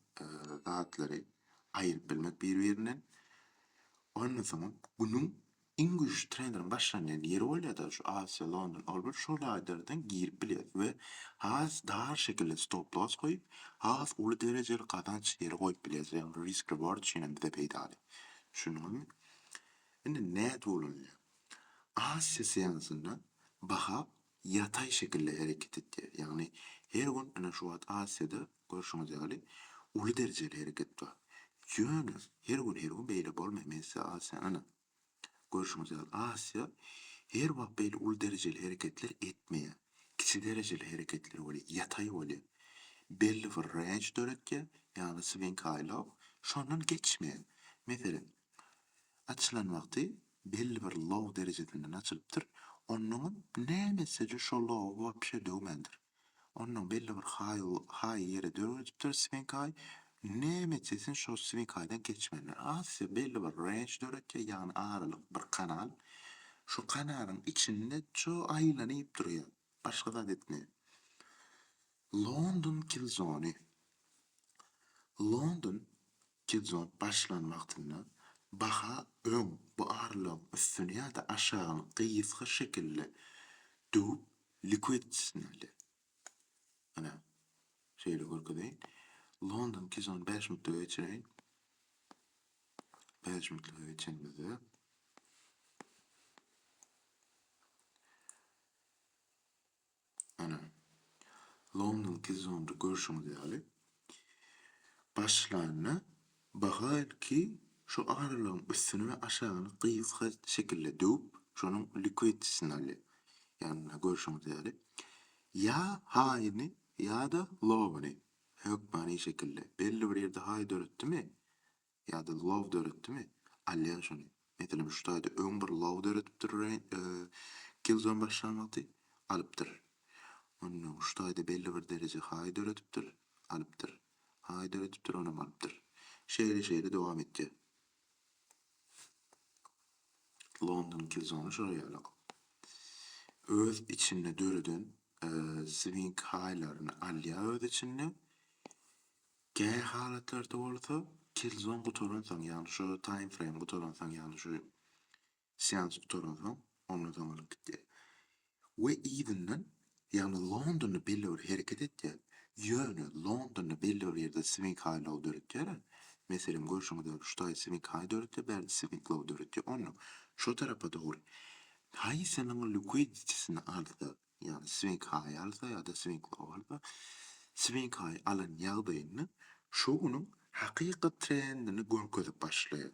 zatlary aýyryp bilmek bir-birinden. Ondan soňam günüň. iň güýçli trendleriň başlanýan ýeri bolýar-da, şu Aziýa, London, ol bir şol aýlardan girip bilýäs we has dar şekilde stop loss goýup, has uly derejeli gazanç ýeri goýup bilýäs, ýagny risk reward üçin hem bize peýdaly. Düşündiňizmi? Indi nädip ulanylýar? Aziýa seansynda baha ýataý şekilde hereket etýär. Ýagny her gün ine şu wagt Aziýada görşüňiz ýaly uly derejeli hereket bar. Ýöne her gün her gün beýle bolmaýar. Men size Aziýany ine görşüňiz ýaly Aziýa her wagt beýle uly derejeli hereketler etmeýär. Kiçi derejeli hereketler bolýar, ýataý bolýar. Belli bir range döretýär, ýagny swing high low, şondan geçmeýär. Meselem, Açylan wagty belli bir low derejesinden açylypdyr. Onnoňam näme etse-de şo lowy wapşe döwmändir. Onnoň belli bir high high ýere döredipdir swing high. Näme etse etsin şo swing highdan geçmändir. Asyýa belli bir range döretýär, ýagny aralyk bir kanal. Şo kanalyň içinde ço aýlanyp durýar. Başga zat etmeýär. London killzony. London killzone başlan wagtynda baha öň bu aralygyň üstüni ýa-da aşagyny gysga şekilde döwüp likwiditesini alýar. Ana, şeýle görkezeýin. London killzone 5 minutda geçireýin. 5 minutlyga geçenimizde Ana, London killzonda görşüňiz ýaly, başlanda baha ilki şu aralygyň üstüni we aşagyny gysga şekilde döwüp, şonuň likwiditesini alýar. Ýagny görşüňiz ýaly, ýa high-ny ýa-da low-ny hökmany şekilde belli bir ýerde high döretdimi, Ýa-da low döretdimi? Alýan şony. Meselem şu taýda öň bir low döredipdir Killzone başlan wagty, alypdyr. Ondan şu taýda belli bir dereje high döredipdir, alypdyr. High döredipdir, onam alypdyr. Şeýle-şeýle dowam etýär. London Killzone şolar ýalak. Öz içinde döreden swing high-laryny alýar öz içinde. Kä halatlarda bolsa killzone gutaransoň, ýagny şu time frame gutaransoň, ýagny şu seans gutaransoň, ondan soň alyp gitýär. We yzyndan, ýagny Londonda belli bir hereket etýär. Ýöne Londonda belli bir ýerde swing high low döretýär. Meselem, görşüňiz ýaly şu taýy swing high döretýär, bärde swing low döretýär. Onda şo tarapa dogry haýsynyň liquidity-sini alsa, Ýagny swing high alsa ýa-da swing low alsa, swing high alan ýagdaýynda şo günüň hakyky trendini görkezip başlaýar.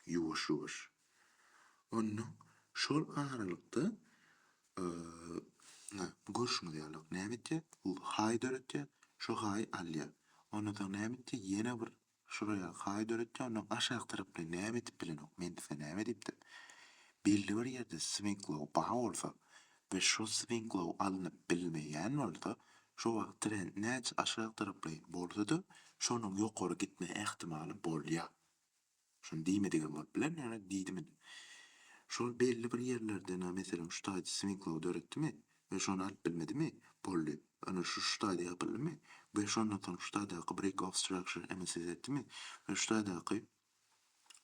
Ýuwaş-ýuwaş. Onnoň şol aralykda ynha görşüňiz ýaly näme etýär? High döretýär, şo high alýar. Ondan soň näme etýär? Ýene bir Şuraya haý döretýär ondan aşak taraply näme edip bilenok men size näme diýipdim belli bir ýerde swing low bar bolsa we şo swing low alnyp bilmeýän bolsa şo wagt trend näçe aşak taraplaýyn bolsada şonuň ýokary gitme ähtimaly bolýar şony diýmedigem bolup biler ýöne diýdim indi şol belli bir ýerlerden meselem şu taýda swing low döretdimi we şony alyp bilmedimi boldy Ana şu şu taýda ýapyldymy we şondan soň şu taýdaky break of structure MSS etdimi we şu taýdaky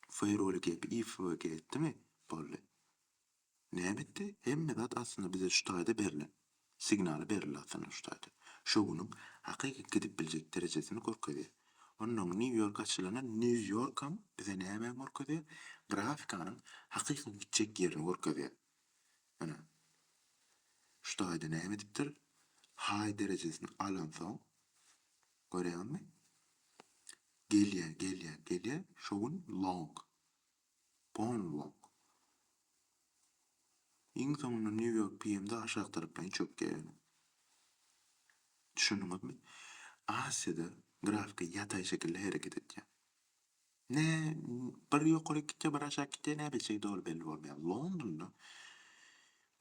fair value gap IFVG etdimi boldy. Näme etdi? Hemme zat aslynda bize şu taýda berlen. Signaly berildi aslynda şu taýda. Şo günüň hakyky gidip biljek derejesini görkezýär. Onnoň New York açylanda New Yorkam bize nämäni görkezýär? Grafikanyň hakyky gitjek ýerini görkezýär. Ine. Şu taýda näme edipdir? High derejesini alansoň, görýäňizmi? Gelýär, gelýär, gelýär. Şo gün long. Polny long. Iň soňunda New York PM-de aşak taraplaýyn çökýär ýöne. Düşündiňizmi? Aziýada grafika ýataý şekilde hereket edýär. Ne bir ýokaryk gitýär, bir aşak gitýär, näme etjegi doly belli bolmaýar. Londonda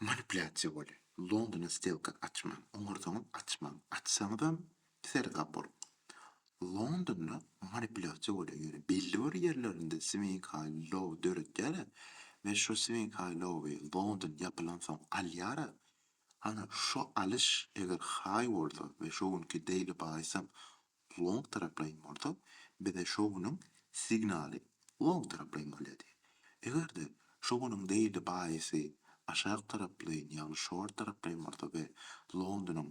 manipulýasiýa bolýar. Londonda stelka açmaň, oňarsaňyz açmaň, açsaňyzam seresap boluň. Londonda manipulýasiýa bolýar, ýöne belli bir ýerlerinde swing high low döretýärler we şo swing high lowy London ýapylansoň alýarlar. Ana şo alyş eger high bolsa we şo günki daily buysam long taraplaýyn bolsa, bize şo günüň signaly long taraplaýyn bolýar diýýär. Eger-de Şu günüň daily buy-sy aşak taraplaýyn, ýagny short taraplaýyn bolsa we Londonyň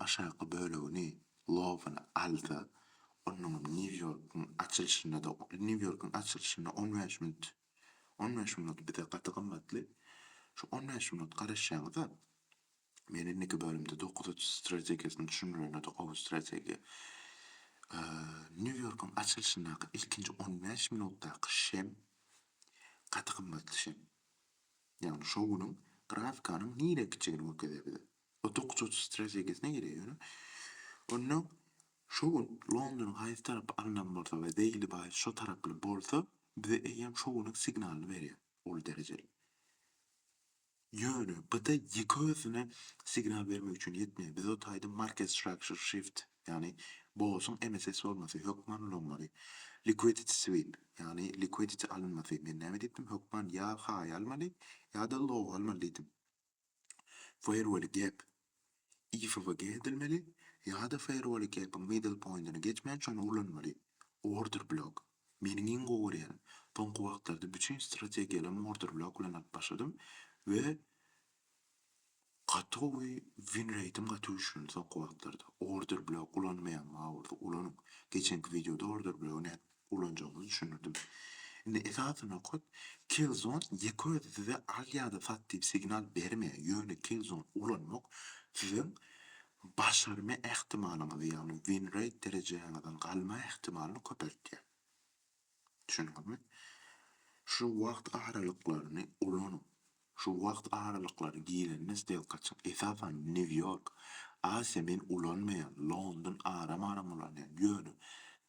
aşaky bölegini, low-yny alsa, onnoňam Nýu-Ýorkuň açylyşynda-da, Nýu-Ýorkuň açylyşynda 15 minut, 15 minut bize gaty gymmatly. Şu 15 minut garaşýaňyz-a, Men indiki bölümde 9-30 strategiýasyny düşündiren-de gowy strategiýa. Nýu-Ýorkuň açylyşyndaky ilkinji 15 minutdaky şem gaty gymmatly şem. Ýagny şo günüň grafikanyň nirä gitjegini görkezýär bize. O 9-30 strategiýasyna girýär ýöne. Onda şo gün Londonyň haýsy tarapy alnan bolsa we daily buy şo taraply bolsa bize eýýäm şo günüň signalyny berýär uly derejeli. Ýöne bu-da ýeke özüne signal bermek üçin ýetmeýär. Biz o taýda Market Structure Shift, ýagny BOS-yň MSS bolmasy hökman ulanmaly. Liquidity Sweep, ýagny liquidity alynmasy. Men näme diýipdim? Hökman ýa high almaly, ýa-da low almaly diýdim. Fair Value Gap, IFVG edilmeli, ýa-da Fair Value Gap-iň middle point-ini geçmän şony ulanmaly. Order Block, Meniň iň gowy görýänim. Soňky wagtlarda bütin strategiýalarymy order block bilen alyp başladym we gaty gowy win rate-im gaty güýçlendi soňky wagtlarda. Order block ulanmaýan bar bolsa ulanyň. Geçenki wideoda order blogy nädip ulanjagyňyzy düşündirdim. Indi esasy nokat kill zone ýeke özi size al ýa-da sat diýip signal bermeýär. Ýöne kill zone ulanmak siziň başarma ähtimalyňyzy, ýagny win rate derejäňiziň galma ähtimalyny köpeltýär. Düşündiňizmi? Şu wagt aralyklaryny ulanyň. Şu wagt aralyklary girende sdelka çyk. Esasan Nýu-Ýork, Aziýa men ulanmaýan, London aram-aram ulanýan. Ýöne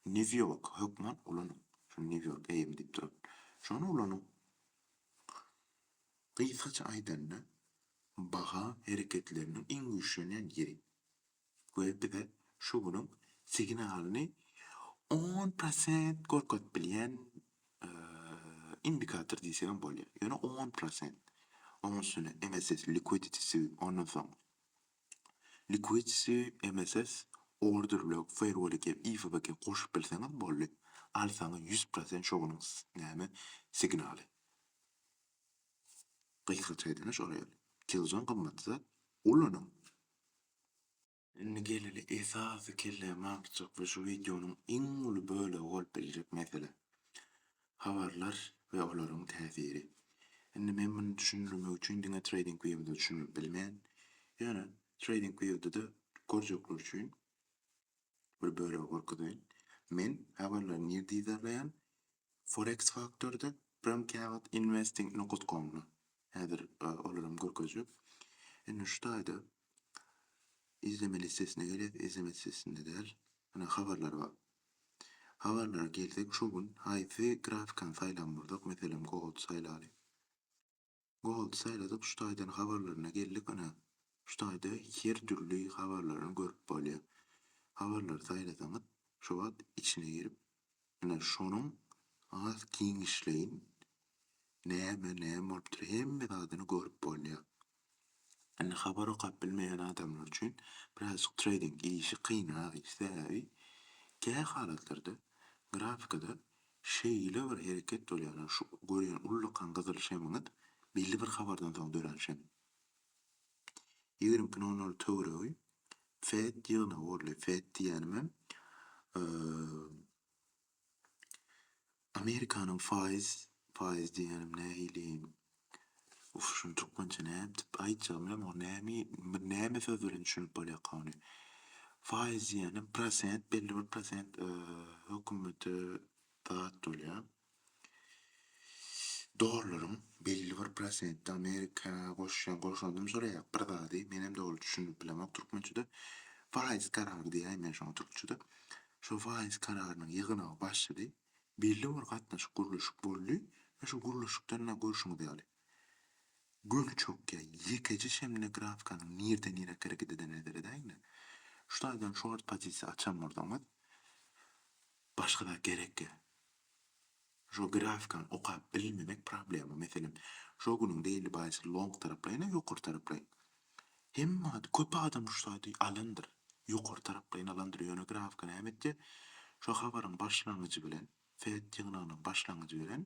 Nýu-Ýork hökman ulanyň. Şu Nýu-Ýork AM diýip duran. Şony ulanyň. Gysgaça aýdanda, baha hereketleriniň iň güýçlenýän ýeri we bize şu günüň signalyny on prosent görkezip bilýän indikator diýsegem bolýar. Ýöne on prosent. Onuň üstüne MSS liquidity sweep ondan soň liquidity sweep MSS order block fair value gap IFVG goşup bilseňiz boldy. Alsaňyz 100% şo günüň näme signaly. Gysgaça aýdanda şol ýaly. Killzone gymmatly zat, ulanyň. Indi geleli esasy kellämi agyrtjak we şu wideonyň iň uly bölegi bolup biljek mesele. Habarlar we olaryň täsiri. Indi men muny düşündirmek üçin diňe TradingView-de düşündirip bilmen. Ýöne TradingView-de-de görjekler üçin bir bölegi görkezeýin. Men habarlary nirde yzarlaýan? Forex Factor-da, birem käwagt Investing nokat com-da. Häzir olaram görkezjek. Indi şu taýda izleme listesine gelýäs, izleme listesinde däl, ine habarlar bar. Habarlara gelsek şu gün haýsy grafikany saýlan bolsak, meselem gold saýlaly. Gold saýladyk şu taýdan habarlaryna geldik ine şu taýda her dürli habarlaryny görüp bolýar. Habarlary saýlasaňyz şu wagt içine girip ine şonuň has giňişleýin näme näme bolupdyr hemme zadyny görüp bolýar. Indi habar okap bilmeýän adamlar üçin birazjyk treýding işi kynrak iş sebäbi kä halatlarda grafikada şeýle bir hereket bolýar ýagny şu görýän ullakan gyzyl şemiňiz belli bir habardan soň dörän şem. 22 nol nol töweregi Fed ýygnagy boldy. Fed diýýänimem Amerikanyň faiz, faiz diýýänim nähili, uf şuny türkmençe nädip aýtjagymy bilemok, näme bir näme söz bilen düşünip bolýarka ony. Faiz diýýänim prosent, belli bir prosent hökümete zat bolýar. Dollaryň belli bir prosenti Amerika goşýan goşandym şol ýa bir zady menem doly düşünip bilemok türkmençede. Faiz karary diýäýin men şoňa türkçede. Şo faiz kararynyň ýygnagy başlady. Belli bir gatnaşyk gurluşyk boldy we şo gurluşykdan-da görşüňiz ýaly göni çökýär. Ýekeje şemine grafikanyň nirden nirä hereket edenine seredäýiň-de. Şu taýdan şort pozisiýa açan bolsaňyz başga zat gerekýär. Şo grafikany okap bilmemek problema. Meselem, şo günüň daily buys long taraplaýyn a ýokary taraplaýyn. Hemme adam, köp adam şu zady alandyr. Ýokary taraplaýyn alandyr. Ýöne grafika näme etýär? Şo habaryň başlangyjy bilen, Fed ýygnagynyň başlangyjy bilen.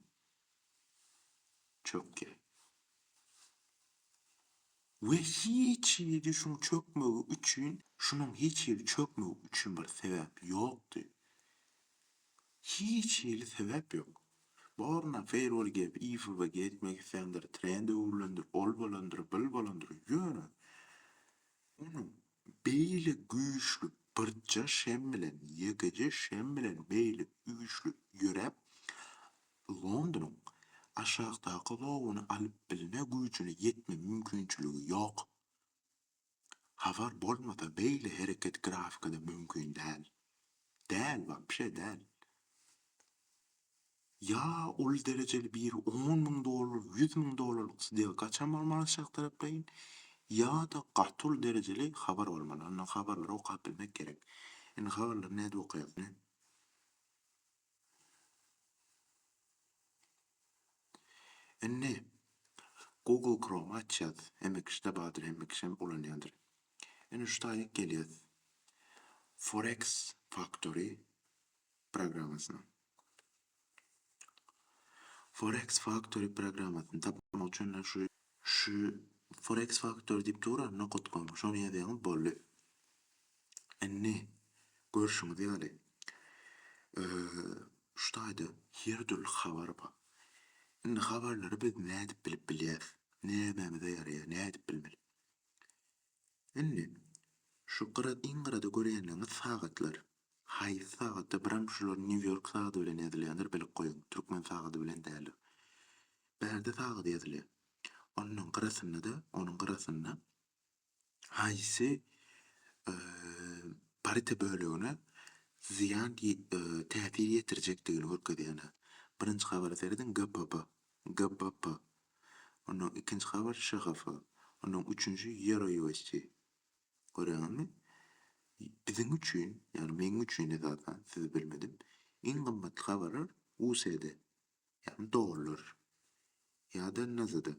Çökýär. We hiç hili şuň çökmegi üçin, şunuň hiç hili çökmegi üçin bir sebäp ýokdy. Hiç hili sebäp ýok. Borna fair gep, IFVG etmek isländir, trend öwrülendir, ol bolandyr, bil bolandyr, ýöne onuň beýle güýçli birje şem bilen, ýekeje şem bilen beýle güýçli ýöräp, Londonyň aşakdaky lowuny alyp bilme güýjüne ýetme mümkinçiligi ýok. Habar bolmasa beýle hereket grafikada mümkin däl. Däl wapşe däl. Ýa uly derejeli biri 10,000 dollar, 100,000 dollarlyk sdelka açan bolmaly aşak taraplaýyn, ýa-da gaty uly derejeli habar bolmaly. Onda habarlary okap bilmek gerek. Indi habarlary nädip okaýas? Indi Google Chrome açýas. Hemme kişide bardyr, hemme kişi hem ulanýandyr. Indi şu taýyk gelýäs. Forex Factory programmasyna. Forex Factory programmasyny tapmak üçin şu şu Forex Factory diýip dur, nokat goýuň. Şony ýazýaňyz boldy. Indi görşüňiz ýaly, şu taýda her dürli habar bar. Indi habarlary biz nädip bilip bilýäris? Nämämize ýaraýar? Nädip bilmeli? Indi şu gyra iň gyrada görýänleriňiz sagatlar. Haýsy sagatda biram şular Nýu-Ýork sagady bilen ýazylýandyr bilip goýuň, türkmen sagady bilen däldir. Bärde sagat ýazylýar. Ondan gyrasynda-da, onuň gyrasynda haýsy parite bölegine zyýan täsir ýetirjekdigini görkezýär. Birinji habara serediň GPP, GBP. Ondan ikinji habar ŞHF. Ondan üçünji Euro USD. Görýäňizmi? Biziň üçin, ýagny meň üçin esasan, sizi bilmedim, iň gymmatly habarlar USD. Ýagny dollar ýa-da NZD.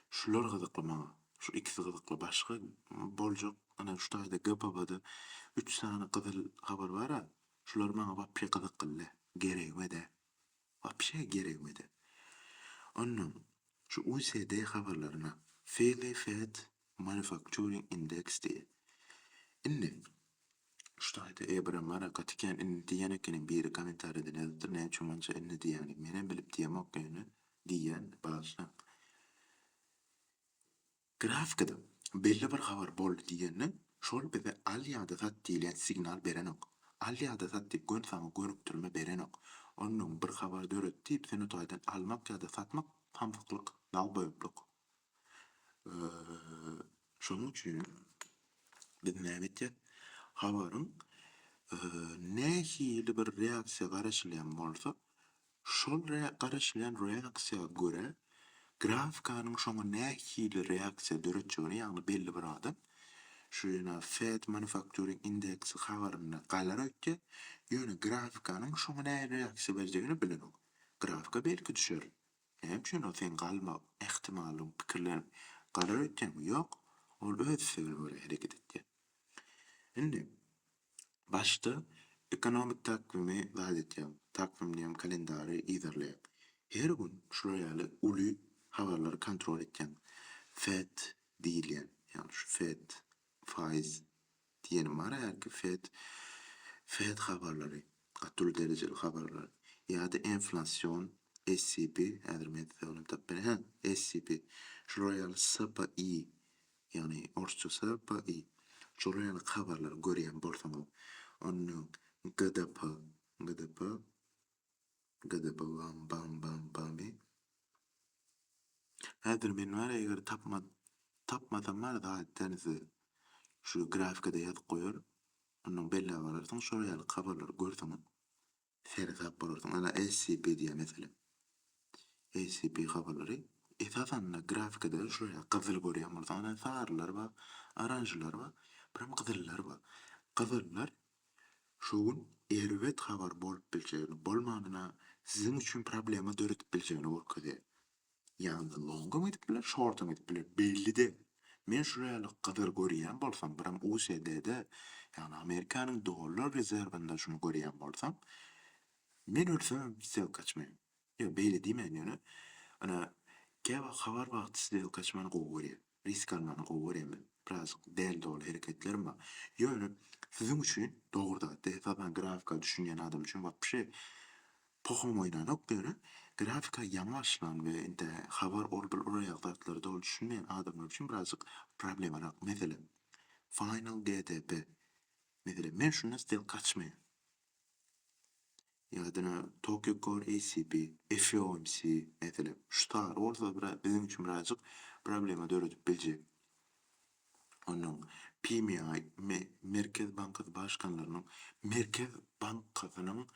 Şular gyzykly maňa. Şu ikisi gyzykly. Başga boljak ana şu taýda GPB-da üç sany gyzyl habar bar-a, şular maňa wapşe gyzykly däl. Geregime däl. Wapşe geregime däl. Onnoň şu USD habarlaryna Philly Fed Manufacturing Index diýýär. Indi Şu taýda Ebram bar-a gaty kän inni diýýän ekeniň biri kommentariýada ýazypdyr näme üçin munça inni diýýäň diýip menem bilip diýemok ýöne diýýän bagyşlaň. Grafikada belli bir habar boldy diýende şol bize al ýa-da sat diýilýän signal berenok. Al ýa-da sat diýip göni saňa gönükdirme berenok. Onnoň bir habar döredi diýip sen o taýdan almak ýa-da satmak samsyklyk, nalboýuplyk. Şonuň üçin biz näme etýäs? Habaryň nähili bir reaksiýa garaşylýan bolsa, şol garaşylýan reaksiýa görä grafikanyň şoňa nähili reaksiýa döretjegini, ýagny belli bir adam şu ýene Fed Manufacturing Index habarynda galar öýtýär, ýöne grafikanyň şoňa nähili reaksiýa berjegini bilenok. Grafika belki düşer. Näme üçin ol seň galma ähtimallygyň pikirlenip galar öýtýäňmi? Ýok, ol öz islegine görä hereket etýär. Indi başda ekonomik takwymy zat etýäň, takwim diýen kalendary yzarlaýaň. Her gün şular ýaly uly habarlary kontrol etýäň. Fed diýilýän, ýagny şu Fed, faiz diýenim bar hälki Fed Fed habarlary gaty uly derejeli habarlar ýa-da inflasion SCP häzir men size ony tapyp bereýin hä SCP şular ýaly SPI ýagny orsça SPI şular ýaly habarlary görýän bolsaňyz onda GDP GDP GDP bam bam bam bamy Häzir men bar eger tapma tapmasam bar zat ederin size. Şu grafikada ýazyp goýaryn. Ondan belläp alarsyň şol ýaly habarlary görseňiz seresap bolarsyň. Ana SCP diýýär meselem. SCP habarlary esasanda grafikada şol ýaly gyzyl görýän bolsaň ana sarylar bar, oranžlar bar, biram gyzyllar bar. Gyzyllar şu gün erbet habar bolup biljegini, bolmanyna siziň üçin problema döredip biljegini görkezýär. Ýagny longam gidip biler, şortam gidip biler, belli däl. Men şu ýaly gyzyl görýän bolsam, biram USD-de, ýagny Amerikanyň dollar rezerwinde şuny görýän bolsam, men ölsemem stelka açmaýan. Ýok, beýle diýmän ýöne, ine. Käwagt habar wagty sdelka açmany gowy görýän. Risk almany gowy görýän men. Birazjyk däli doly hereketlerim bar. Ýöne siziň üçin dogry zat. Esasan grafika düşünýän adam üçin wapşe poham oýnanok ýöne grafika ýaňy başlan we indi habar ol bul ol ýaly zatlara doly düşünmeýän adamlar üçin birazjyk problemarak. Meselem, Final GDP. Meselem, men şunda sdelka açmaýan. Ýa-da Tokyo Core ACP, FOMC, meselem, şu sary bolsa biraz biziň üçin birazjyk problema döredip biljek. Onnoň PMI, Merkez bankasy başkanlarynyň, Merkez bankasynyň,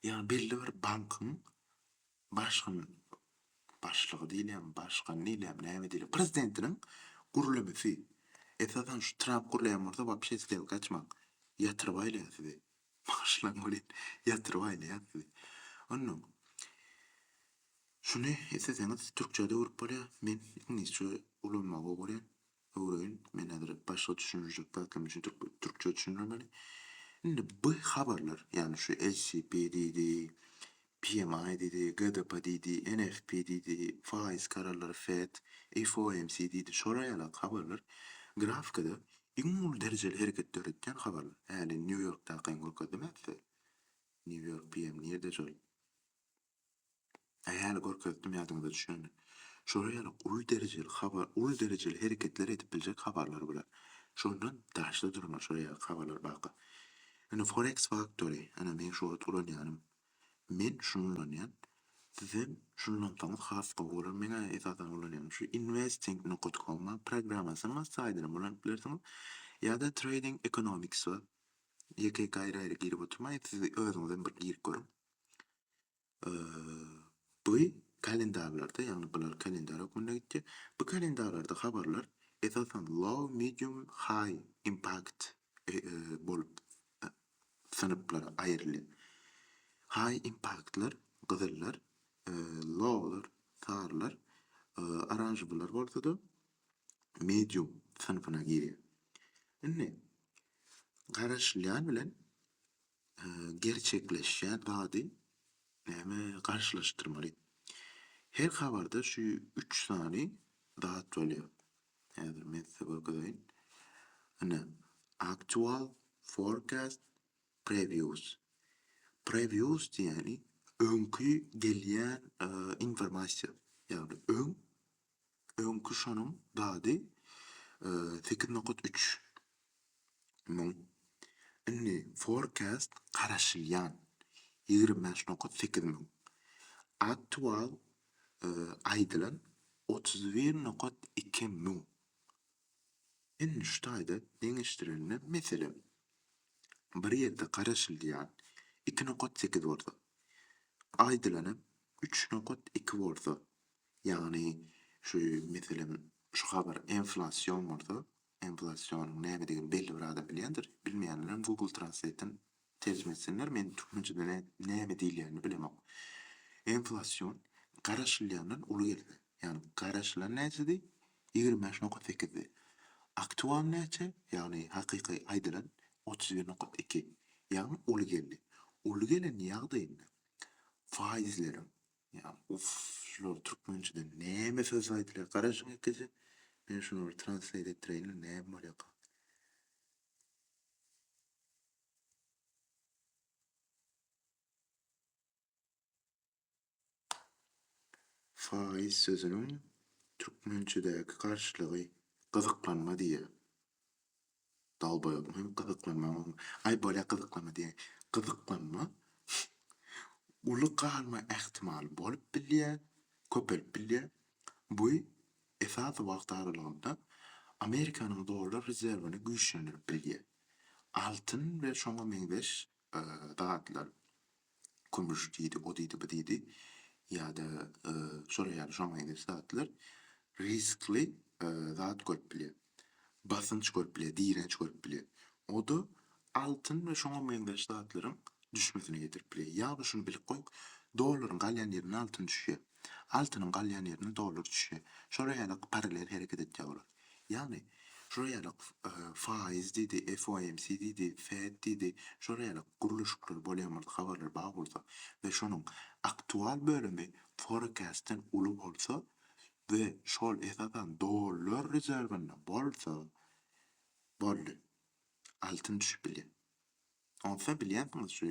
ýagny belli bir bankyň başgan başlygy diýilýärmi, başgany diýilýärmi, näme diýilýär, prezidentiniň gürlemesi. Esasan şu Tramp gürleýän bolsa wapşe sdelka açmaň. Ýatyryp aýlaýar sizi. Bagyşlaň welin, ýatyryp aýlaýar sizi. Onnoň şuny isleseňiz türkçä-de öwrüp bolýar. Men iňlisçe ulanmagy gowy görýän. Öwreýin. Men häzir başga düşündirjek zatlarym üçin türkçe düşündirmeli. Indi bu habarlar, ýagny şu LCP diýdi, PMI diýdi, GDP diýdi, NFP diýdi, faiz kararlary FED, FOMC diýdi, şolar ýaly habarlar grafikada iň uly derejeli hereket döretýän habarlar. Häli Nýu-Ýorkdakyny görkezdim-ä size. Nýu-Ýork PM nirde şol? Häli görkezdim ýadyňyza düşendir. Şolar ýaly uly derejeli habar, uly derejeli hereketler edip biljek habarlar bular. Şondan daşda durmaly şolar ýaly habarlar barka. Indi Forex Factory, ana meň şu wagt ulanýanym. Men şuny ulanýan. Sizem şuny ulansaňyz has gowy bolar. Meň-ä esasan ulanýanym şu Investing nokat com bar programmasyny bar saýdynam ulanyp bilersiňiz. Ýa-da Trading Economics bar. Ýeke-ýeke aýry-aýry girip oturmaýyn, siz özüňizem bir girip görüň. Bu kalendarlarda, ýagny bular kalendar hökmünde gitýär. Bu kalendarlarda habarlar esasan low, medium, high impact bolup synplara aýrylýar. High impactlar gyzyllar, lowlar sarylar, oranžewylar bolsa-da medium synpyna girýär. Indi garaşylýan bilen gerçekleşýän zady näme garşylaşdyrmaly. Her habarda şu üç sany zat bolýar. Häzir men size görkezeýin. Ine, actual, forecast, previous. Previous diýýäni öňki gelýän informasiýa, ýagny öň öňki şonuň zady 8.3 müň. Indi forecast garaşylýan 25.8 müň. Aktual aýdylan 31.2 müň. Indi şu taýda deňeşdirende meselem bir ýerde garaşylýan 2.8 bolsa, aýdylanam 3.2 bolsa, ýagny şu meselem şu habar enflasion bolsa, Inflasionyň nämedigini belli bir adam bilýändir. Bilmeýänlerem Google Translate-den terjime etsinler. Men türkmençede näme diýilýänini bilemok. Inflasion garaşylýandan uly gelse, ýagny garaşylan näçedi? 25 nokat sekizdi. Aktual näçe? Ýagny hakyky aýdylan 31 nokat iki. Ýagny uly geldi. Uly gelen ýagdaýynda faizleriň Ýa uff şular türkmençede näme söz aýdylýar garaşyň ekeje men şuny bir translate etdireýinle näme bolýaka. Faiz sözüniň türkmençedäki garşylygy gyzyklanma diýýär. Dalbaýodyň hem gyzyklanma aý bolýa gyzyklanma diýäý. Gyzyklanma uly galma ähtimaly bolup bilýär, köpelip bilýär. Bu esasy wagt aralygynda Amerikanyň dollar rezerwini güýçlendirip bilýär. Altyn we şoňa meňzeş zatlar kümüş diýdi, o diýdi, bu diýdi ýa-da şolar ýaly şoňa meňzeş zatlar riskli zat görüp bilýär. Basynç görüp bilýär, direnç görüp bilýär. O-da altyn we şoňa meňzeş zatlaryň düşmesine getirip bilýär. Ýagny şuny bilip goýuň, dollaryň galýan ýerinde altyn düşýär. Altynyň galýan ýerinde dollar düşýär. Şolar ýaly parallel hereket edýär olar. Ýagny, şolar ýaly faiz diýdi, FOMC diýdi, FED diýdi, şolar ýaly gurluşyklar bolýan bolsa, habarlar bar bolsa we şonuň aktual bölümi forecast-den uly bolsa, We şol esasan dollar rezerwinde bolsa boldy. Altyn düşüp bilýär. Onsa bilýänsiňiz şu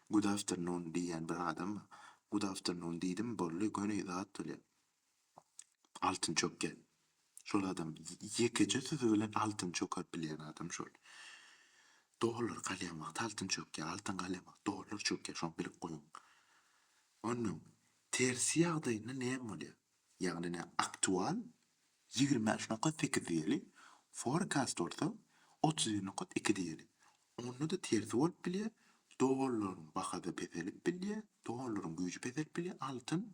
good afternoon diýýän bir adam bar. Good afternoon diýdim boldy göni zat bolýar. Altyn çökýär. Şol adam ýekeje sözi bilen altyn çökerip bilýän adam şol. Dollar galýan wagty altyn çökýär, altyn galýan wagty dollar çökýär şony bilip goýuň. Onnoň tersi ýagdaýynda näme bolýar? Ýagny nä aktual 25.8 diýeli, forecast bolsa 31.2 diýeli. Onda-da tersi bolup bilýär, dollaryň bahasy peselip bilýär, dollaryň güýji peselip bilýär, altyn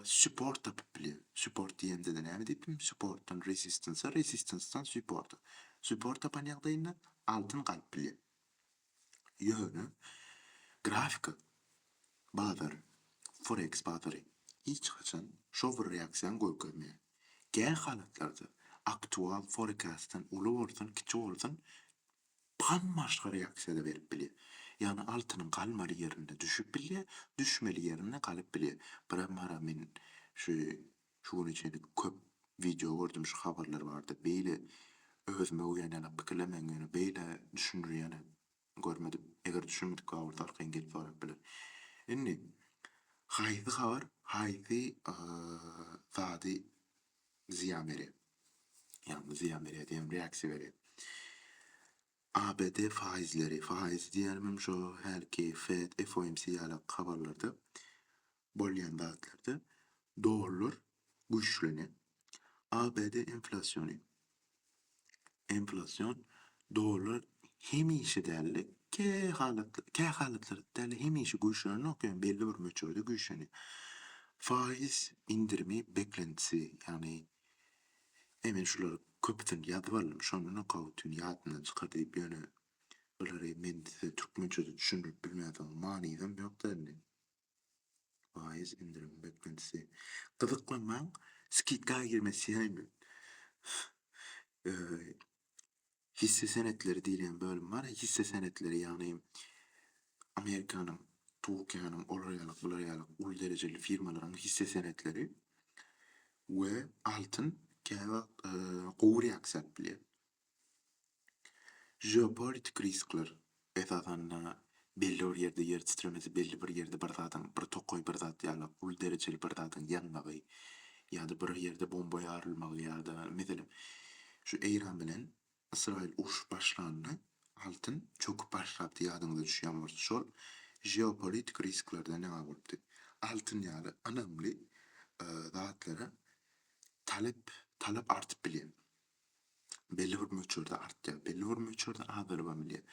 support tapyp bilýär. Support diýemde-de näme diýipdim? Supportdan resistance-a, resistance-dan supporta. Support tapan ýagdaýynda altyn galyp bilýär. Ýöne grafika bazar, forex bazary hiç haçan şo bir reaksiýany görkezmeýär. Kä halatlarda aktual forecast-dan uly bolsun, kiçi bolsun bambaşga reaksiýa-da berip bilýär. Ýagny altynyň galmaly ýerinde düşüp bilýär, düşmeli ýerinde galyp bilýär. Biram bara men şu şu güne çenli köp wideo gördüm şu habarlar barada beýle özüme öwýän ýaly pikirlemäň ýöne beýle düşündirýäni görmedim. Eger düşünmedik bar bolsa arkaýyn gelip sorap biler. Indi haýsy habar haýsy zady zyýan berýär? Ýagny zyýan berýär diýen reaksiýa berýär. ABD faizleri, faiz diýenimem şo hälki Fed, FOMC ýaly habarlarda bolýan zatlarda dollar güýçlenýär. ABD inflasiony, inflasion dollar hemişe dälde kä halat kä halatlarda dälde hemişe güýçlenenok ýöne belli bir möçberde güýçlenýär. Faiz indirimi beklentisi ýagny e men şulary köpüsini ýazyp aldym şondan okawutyny ýadymdan çykar diýip ýöne bulary men size türkmençede düşündirip bilmänsoň manysam ýokda indi. Faiz indirimi beklentisi. Gyzyklanmaň, skidka girmek isleýänmi? Hisse senetleri diýilýän bölüm bar. Hisse senetleri, ýagny Amerikanyň, Türkiýäniň, olar ýaly, bular ýaly uly derejeli firmalaryň hisse senetleri we altyn käwagt gowy reaksiýa alyp bilýär. Žeopolitik riskler, esasanda, belli bir ýerde ýer titremesi, belli bir ýerde bir zadyň, bir tokaý bir zat ýaly uly derejeli bir zadyň ýanmagy ýa-da bir ýerde bomba ýarylmagy ýa-da, meselem, şu Eýran bilen Ysraýyl urşy başlanda altyn çöküp başlapdy ýadyňyza düşýän bolsa, şol žeopolitik risklerden ýaňa bolupdy. Altyn ýaly ynamly zatlara talep talap artyp bilýär. Belli bir möçberde artýar, belli bir möçberde azalybam bilýär.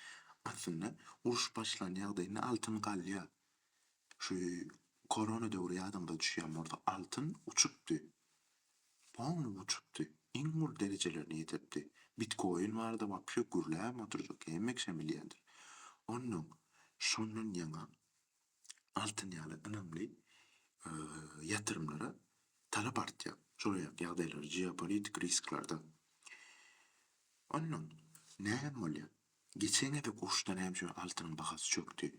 Aslynda uruş başlan ýagdaýynda altyn galýar. Şu korona döwri ýadyňyza düşýän bolsa altyn uçupdy. Polny uçupdy. Iň uly derejelerine ýetipdi. Bitkoin barada wapşe gürläbem oturjak hemme kişem bilýändir. Onnoň şondan ýaňa altyn ýaly ynamly ýatyrymlara talap artýar. Şol ýagdaýlar geopolitik risklerde. Onnoň näme bolýar? Geçen gezek uruşda näme üçin altynyň bahasy çökdi?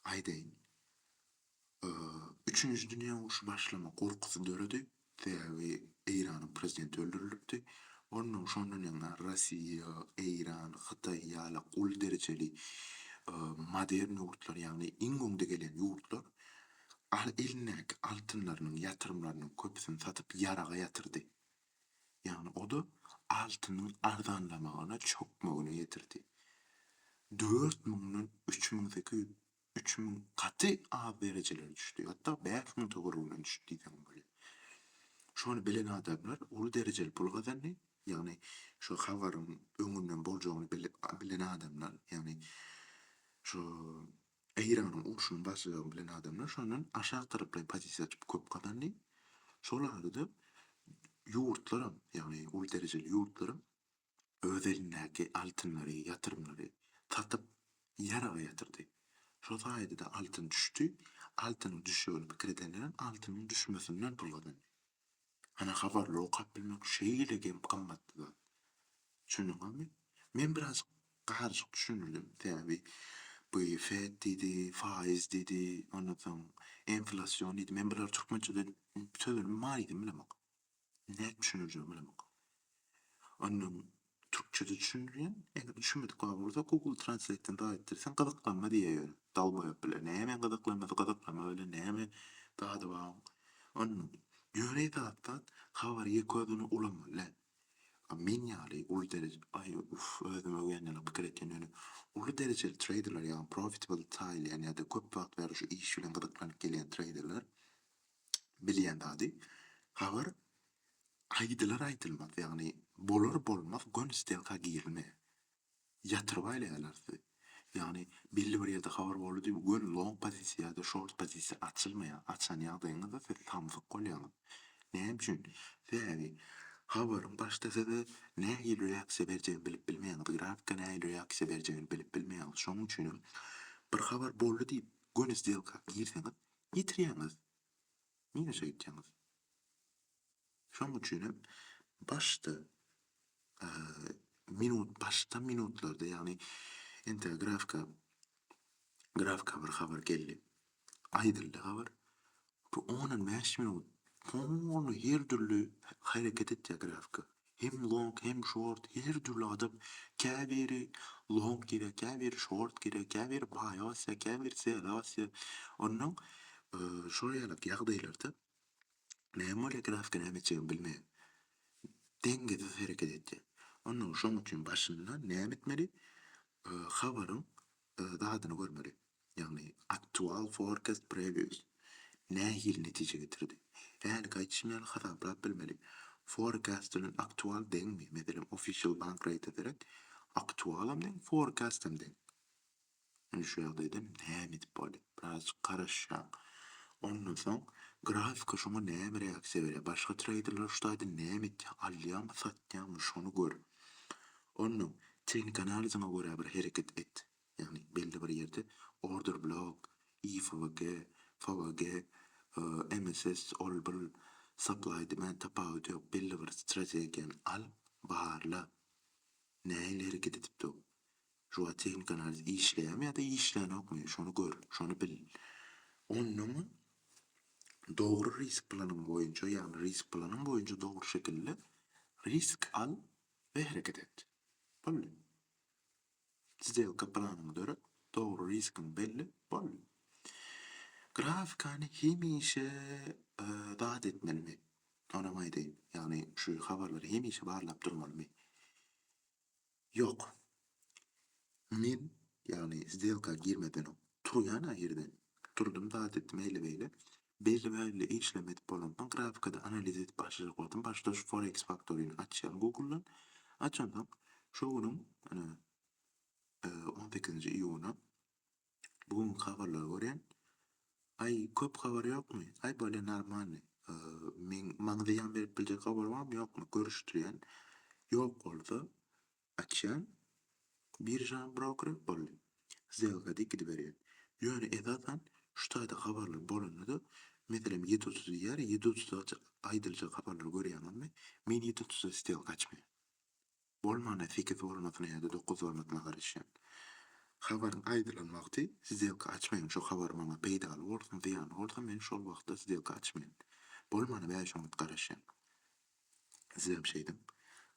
Aýdaýyn. Üçünji dünýä urşy başlama gorkusy döredi. Sebäbi Eýranyň prezidenti öldürilipdi. Onnoň şondan ýaňa Rossiýa, Eýran, Hytaý ýaly uly derejeli modern ýurtlar, ýagny iň öňde gelýän ýurtlar elindäki altynlarynyň, ýatyrymlarynyň köpüsini satyp ýaraga ýatyrdy. Ýagny o-da altynyň arzanlamagyna, çökmegine getirdi. Dört müňden 3800 3000 gaty az derejelere düşdi. Hatda 5000 töweregine düşdi diýseňem bolýar. Şony bilen adamlar uly derejeli pul gazandy. Ýagny şu habaryň öňünden boljagyny bilen adamlar, ýagny şu Eýranyň urşunyň başlajagyny bilen adamlar şondan aşak taraplaýyn pozisiýa açyp köp gazandy. Şol arada ýurtlaram, ýagny uly derejeli ýurtlaram öz elindäki altynlary, ýatyrymlary satyp, ýaraga ýatyrdy. Şo saýada-da altyn düşdi. Altynyň düşjegini pikir edenlerem altynyň düşmesinden pul gazandy. Ana habarlary okap bilmek şeýle gymmatly zat. Düşündiňizmi? Men birazjyk garyşyk düşündirdim. Sebäbi bu Fed diýdi, faiz diýdi, ondan soň. Enflasyon diýdi. Men bulary türkmençede sözüni manysyny bilemok. Nädip düşündirjegimi bilemok. Ondan türkçede düşündirýän. Eger düşünmedik bar bolsa Google Translate-den zat etdirseň gyzyklanma diýýär ýöne. Dalboýap bilen. Näme gyzyklanmasy gyzyklanma bilen näme zady bar. Ondan ýöne esasy zat habary ýeke özüni ulanmaly däl. A men ýaly uly dereje aý uff özüm öwýän ýaly pikir etýän ýöne uly derejeli treýderler ýagny profitable saýylýan ýa-da köp wagt bäri şu iş bilen gyzyklanyp gelýän treýderler bilýän zady habar aýdylar aýdylmaz ýagny bolar bolmaz göni stelka girilmeýär. Ýatyryp aýlaýarlar sizi. Ýagny belli bir ýerde habar boldy diýip göni long pozisiýa ýa-da short pozisiýa açylmaýar. Açan ýagdaýyňyzda siz samsyk bolýaňyz. Näme üçin? Sebäbi habaryň başda size nähili reaksiýa berjegini bilip bilmeýäňiz, grafika nähili reaksiýa berjegini bilip bilmeýäňiz. Şonuň üçinem bir habar boldy diýip göni sdelka girseňiz ýitirýäňiz. Minusa gitýäňiz. Şonuň üçinem başda minut başda minutlarda ýagny entäk grafika grafika bir habar geldi. Aýdyldy habar. Bu ondan 5 minut polny her dürli hereket etýär grafika. Hem long hem short her dürli adam käbiri long girýär käbiri short girýär käbiri buy basýar käbiri sell basýar. Ondan şol ýaly ýagdaýlarda Näme bolýar grafika näme etjegini bilmeýär. Deňgesiz hereket etýär. Ondan şoň üçin başynda näme etmeli? Habaryň zadyny görmeli. Ýagny aktual forecast previous nähili netije getirdi? Hälki aýdyşym ýaly hasaplap bilmeli. Forecast bilen aktual deňmi? Meselem official bank rate seret. Aktualam deň, forecastam deň. Indi şu ýagdaýda näme edip bolýar? Birazjyk garaşýaň. Ondan soň grafika şoňa näme reaksiýa berýär? Başga treýderler şu taýda näme etýär? Alýarmy, satýarmy? Şony gör. Ondan tehniki analiziňe görä bir hereket et. Ýagny belli bir ýerde order blok, IFVG, FVG, MSS ol bul supply demand tapawudy ýok. Belli bir strategiýany al, barla. Nähili hereket edip dur? Şu wagt tehniki analiz işleýärmi ýa-da işlänokmy? Şony gör, şony bil. Onnoňam dogry risk planyň boýunça, ýagny risk planyň boýunça dogry şekilde risk al we hereket et. Boldy. Sdelka planyňy döret, dogry riskiňi belle, boldy. Grafikany hemişe zat etmelimi? Onam aýdaýyn. Ýagny şu habarlary hemişe barlap durmalymy? Ýok. Men, ýagny sdelka girmeden öň, turýan-a ýerden. Turdum, zat etdim, eýle-beýle. Belli-belli işlerimi edip bolansoň, grafikada analiz edip başlajak wagtym, başda şu Forex Factory-ni açýan Google-dan. Açansoň, şu günüň, ine, on sekizinji iýuna Bu günki habarlary görýän. Aý köp habar ýokmy? Aý bolýa normalny. Meň maňa zyýan berip biljek habar barmy ýokmy görüşdirýän. Ýok bolsa açýan biržany brokeri boldy. Sdelka diýip gidiberýän. Ýöne esasan şu taýda habarlar bolanda-da meselem 7.30 diýýär 7.30-da aýdyljak habarlary görýäňizmi? Men 7.30-da sdelka açmaýan. Bolmanda sekiz bolmasyna ýa-da dokuz bolmasyna garaşýan. Habaryň aýdylan wagty sdelka açmaýan, şo habar maňa peýdaly bolsun, zyýanly bolsun men şol wagtda sdelka açmaýan. Bolmanda bäş minut garaşýan. Sizem şeýdiň,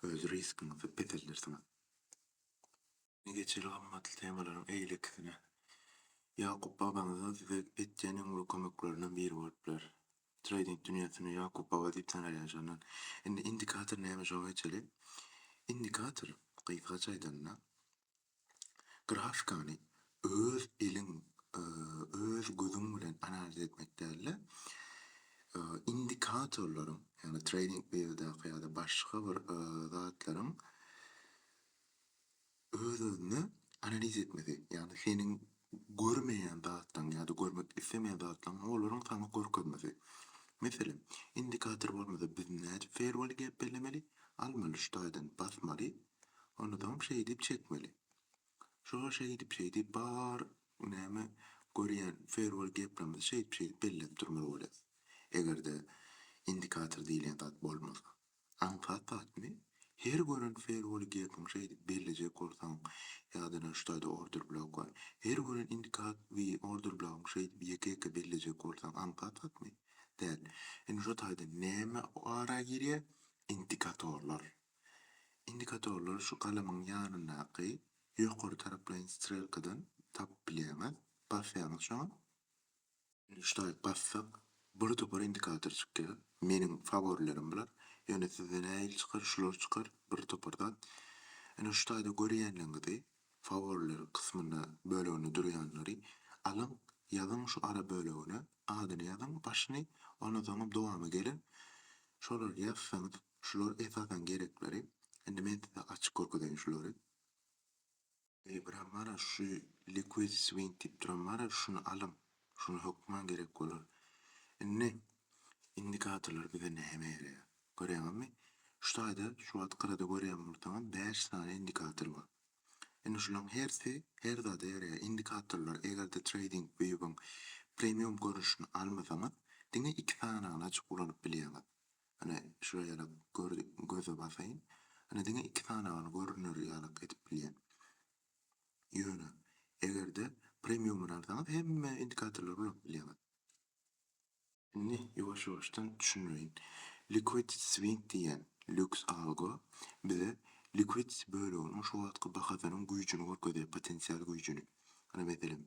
öz riskiňizi peseldersiňiz. Indi geçeli gymmatly temalaryň eýlekisine. Ýakup babaňyzyň size etýän iň uly kömeklerinden biri bolup biler. Trading dünýäsinde Ýakup baba diýip tanalýan şondan. Indi indikator näme şoňa geçeli. Indikator gysgaça aýdanda grafikany öz eliň öz gözüň bilen analiz etmek dälde indikatorlaryň ýagny trading viewdaky ýa-da başga bir zatlaryň öz-özüne analiz etmesi, ýagny seniň görmeýän zatlaryň ýa-da görmek islemeýän zatlaryňy olaryň saňa görkezmesi. Meselem, indikator bolmasa biz nädip fair value gap bellemeli? Almaly şu taýdan basmaly, ondan soňam şeýdip çekmeli. Şolar şeýdip şeýdip bar näme görýän fair value gaplarymyzy şeýdip şeýdip belläp durmaly bolýas. Eger-de indikator diýilýän zat bolmasa. Aňsat zatmy? Her gören fair value gap-iň şeýdip bellejek bolsaň, ýa-da şu taýda order block bar. Her gören indikat we order block-yň şeýdip ýeke-ýeke bellejek bolsaň aňsat zatmy? Däl. Indi şu taýda näme ara girýär? Indikatorlar. Indikatorlary şu galamyň ýanyndaky ýokary taraplaýyn strelkadan tapyp bilýäňiz. Basýaňyz şoňa. Indi şu taýy bassak, bir topar indikator çykýar. Meniň faworilerim bular. Ýöne sizde nähili çykar, şular çykar, bir topar zat. Ine şu taýda görýänleriňizi faworiler kysmynda böleginde durýanlary alyň, ýazyň şu ara bölegine, adyny ýazyň, başyny, ondan soňam dowamy geler. Şolary ýazsaňyz, şular esasan gerekleri. Indi men size açyk görkezeýin şulary. Eý biram bara şu liquid swing diýip duran bara şuny alyň. Şuny hökman gerek bolar. Indi indikatorlar bize näme ýaraýar? Görýäňizmi? Şu taýda şu wagt gyrada görýän bolsaňyz 5 sany indikator bar. Indi şularyň hersi her zada ýaraýar. Indikatorlar eger-de Trading View-iň premium görnüşini almasaňyz diňe 2 sanyny açyp ulanyp bilýäňiz. Ine şular ýalak gör göze basaýyn. Ine diňe iki sanagyny görüner ýalak edip bilýän. Ýöne egerde premiumyny alsaňyz hemme indikatorlary ulanyp bilýäňiz. Indi ýuwaş ýuwaşdan düşündireýin. Liquidity swing diýen lüks algo bize liquidity böleginiň şu wagtky bahasynyň güýjüni görkezýär, potensial güýjüni. Ine meselem,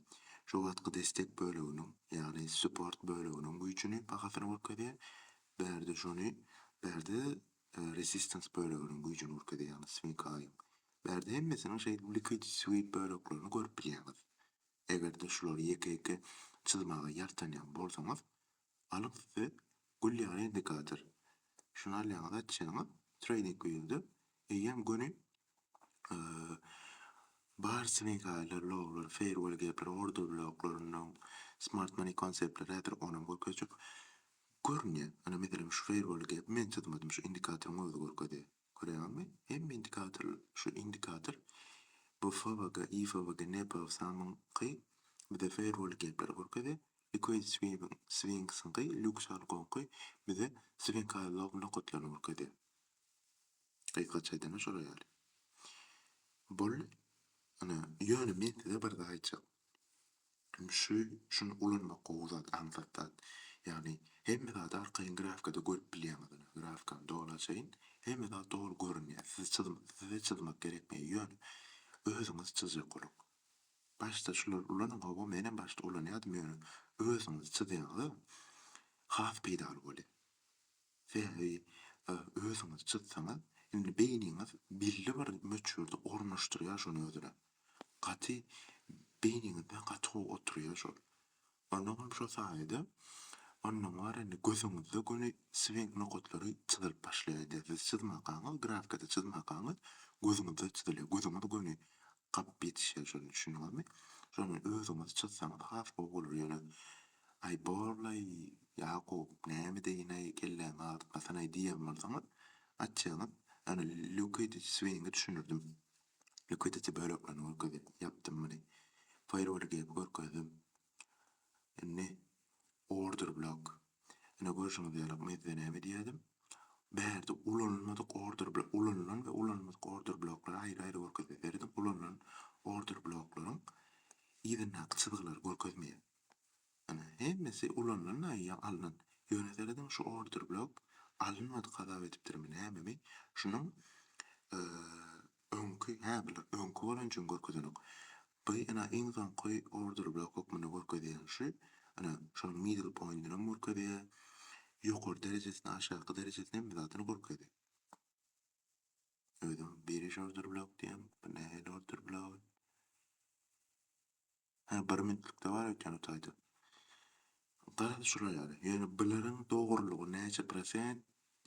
şu wagtky destek böleginiň, ýagny support böleginiň güýjüni, bahasyny görkezýär. Bärde şony, bärde resistance böleginiň güýjüni görkezýär, ýagny swing high-yň. Bärde hemmesiniň şeýdip liquidity sweep böleklerini görüp bilýäňiz. Eger-de şulary ýeke-ýeke çyzmaga ýaltanýan bolsaňyz, alyň size gül ýaly indikator. Şuny alýaňyz, açýaňyz, trading view-de eýýäm göni bar swing high-lar, low-lar, fair value gap-ler, order blok-laryndan, smart money konseptleri häzir onam görkezjek. Görünýär. Ana meselem şu fair value gap men çyzmadym, şu indikatoryň özi görkezýär. Görýäňizmi? Hemme indikator şu indikator bu FVG, IFVG, NPV samyňky bize fair value gapleri görkezýär. Liquidity sweep-iň swings-iňki, lüks algoňky bize swing high low nokatlaryny görkezýär. Gysgaça aýdanda şolar ýaly. Boldy. Ana, ýöne men size bir zat aýtjak. Şu şuny ulanmak gowy zat, aňsat zat. Ýagny hemme zady arkaýyn grafikada görüp bilýäňiz. Ine, grafikany doly açaýyn. Hemme zat doly görünýär. Siz çyz size çyzmak gerekmeýär. Ýöne özüňiz çyzjak boluň. Başda şulary ulanyň, hawa menem başda ulanýardym, ýöne özüňiz çyzýaňyz-a has peýdaly bolýar. Sebäbi özüňiz çyzsaňyz, indi beýniňiz belli bir möçberde ornaşdyrýar şony özüne. Gaty beýniňizde gaty gowy oturýar şol. Onnoňam şo saýada onnoň bar indi gözüňizde göni swing nokatlary çyzylyp başlaýar edýär. Siz çyzmakaňyz, grafikada çyzmakaňyz gözüňizde çyzylýar. Gözüňiz göni gapyp ýetişýär şony düşündiňizmi? Şony özüňiz çyzsaňyz has gowy bolar ýöne aý borlaý Ýakup näme deýin-aý kelläňi agyrtmasanaý diýen bolsaňyz açýaňyz ýöne liquidity swingi düşündirdim. Liquidity böleklerini görkezýär. Ýapdym muny. Firewall gap görkezdim. Indi order block. Ine görşüňiz ýaly men size näme diýýärdim? Bärde ulanylmadyk order block, ulanylan we ulanylmadyk order bloklary aýry-aýry görkezýär. Serediň, ulanylan order bloklaryň yzyndaky çyzgylary görkezmeýär. Ine, hemmesi ulanylan ýa alnan. Ýöne serediň, şu order blok alynmadyk hasap edipdirmi nämemi, şunuň öňki, hä bular öňki bolany üçin görkezenok. Bu ine iň soňky order blok hökmünde görkezýän şu, ine şonuň middle pointinem görkezýär, ýokary derejesini, aşaky derejesini hemme zadyny görkezýär. Özem bearish order blok diýen, bu nähili order blogy? Hä, bir minutlikde bar eken o taýda. Garaz şular ýaly. Ýöne bularyň dogrulygy näçe prosent?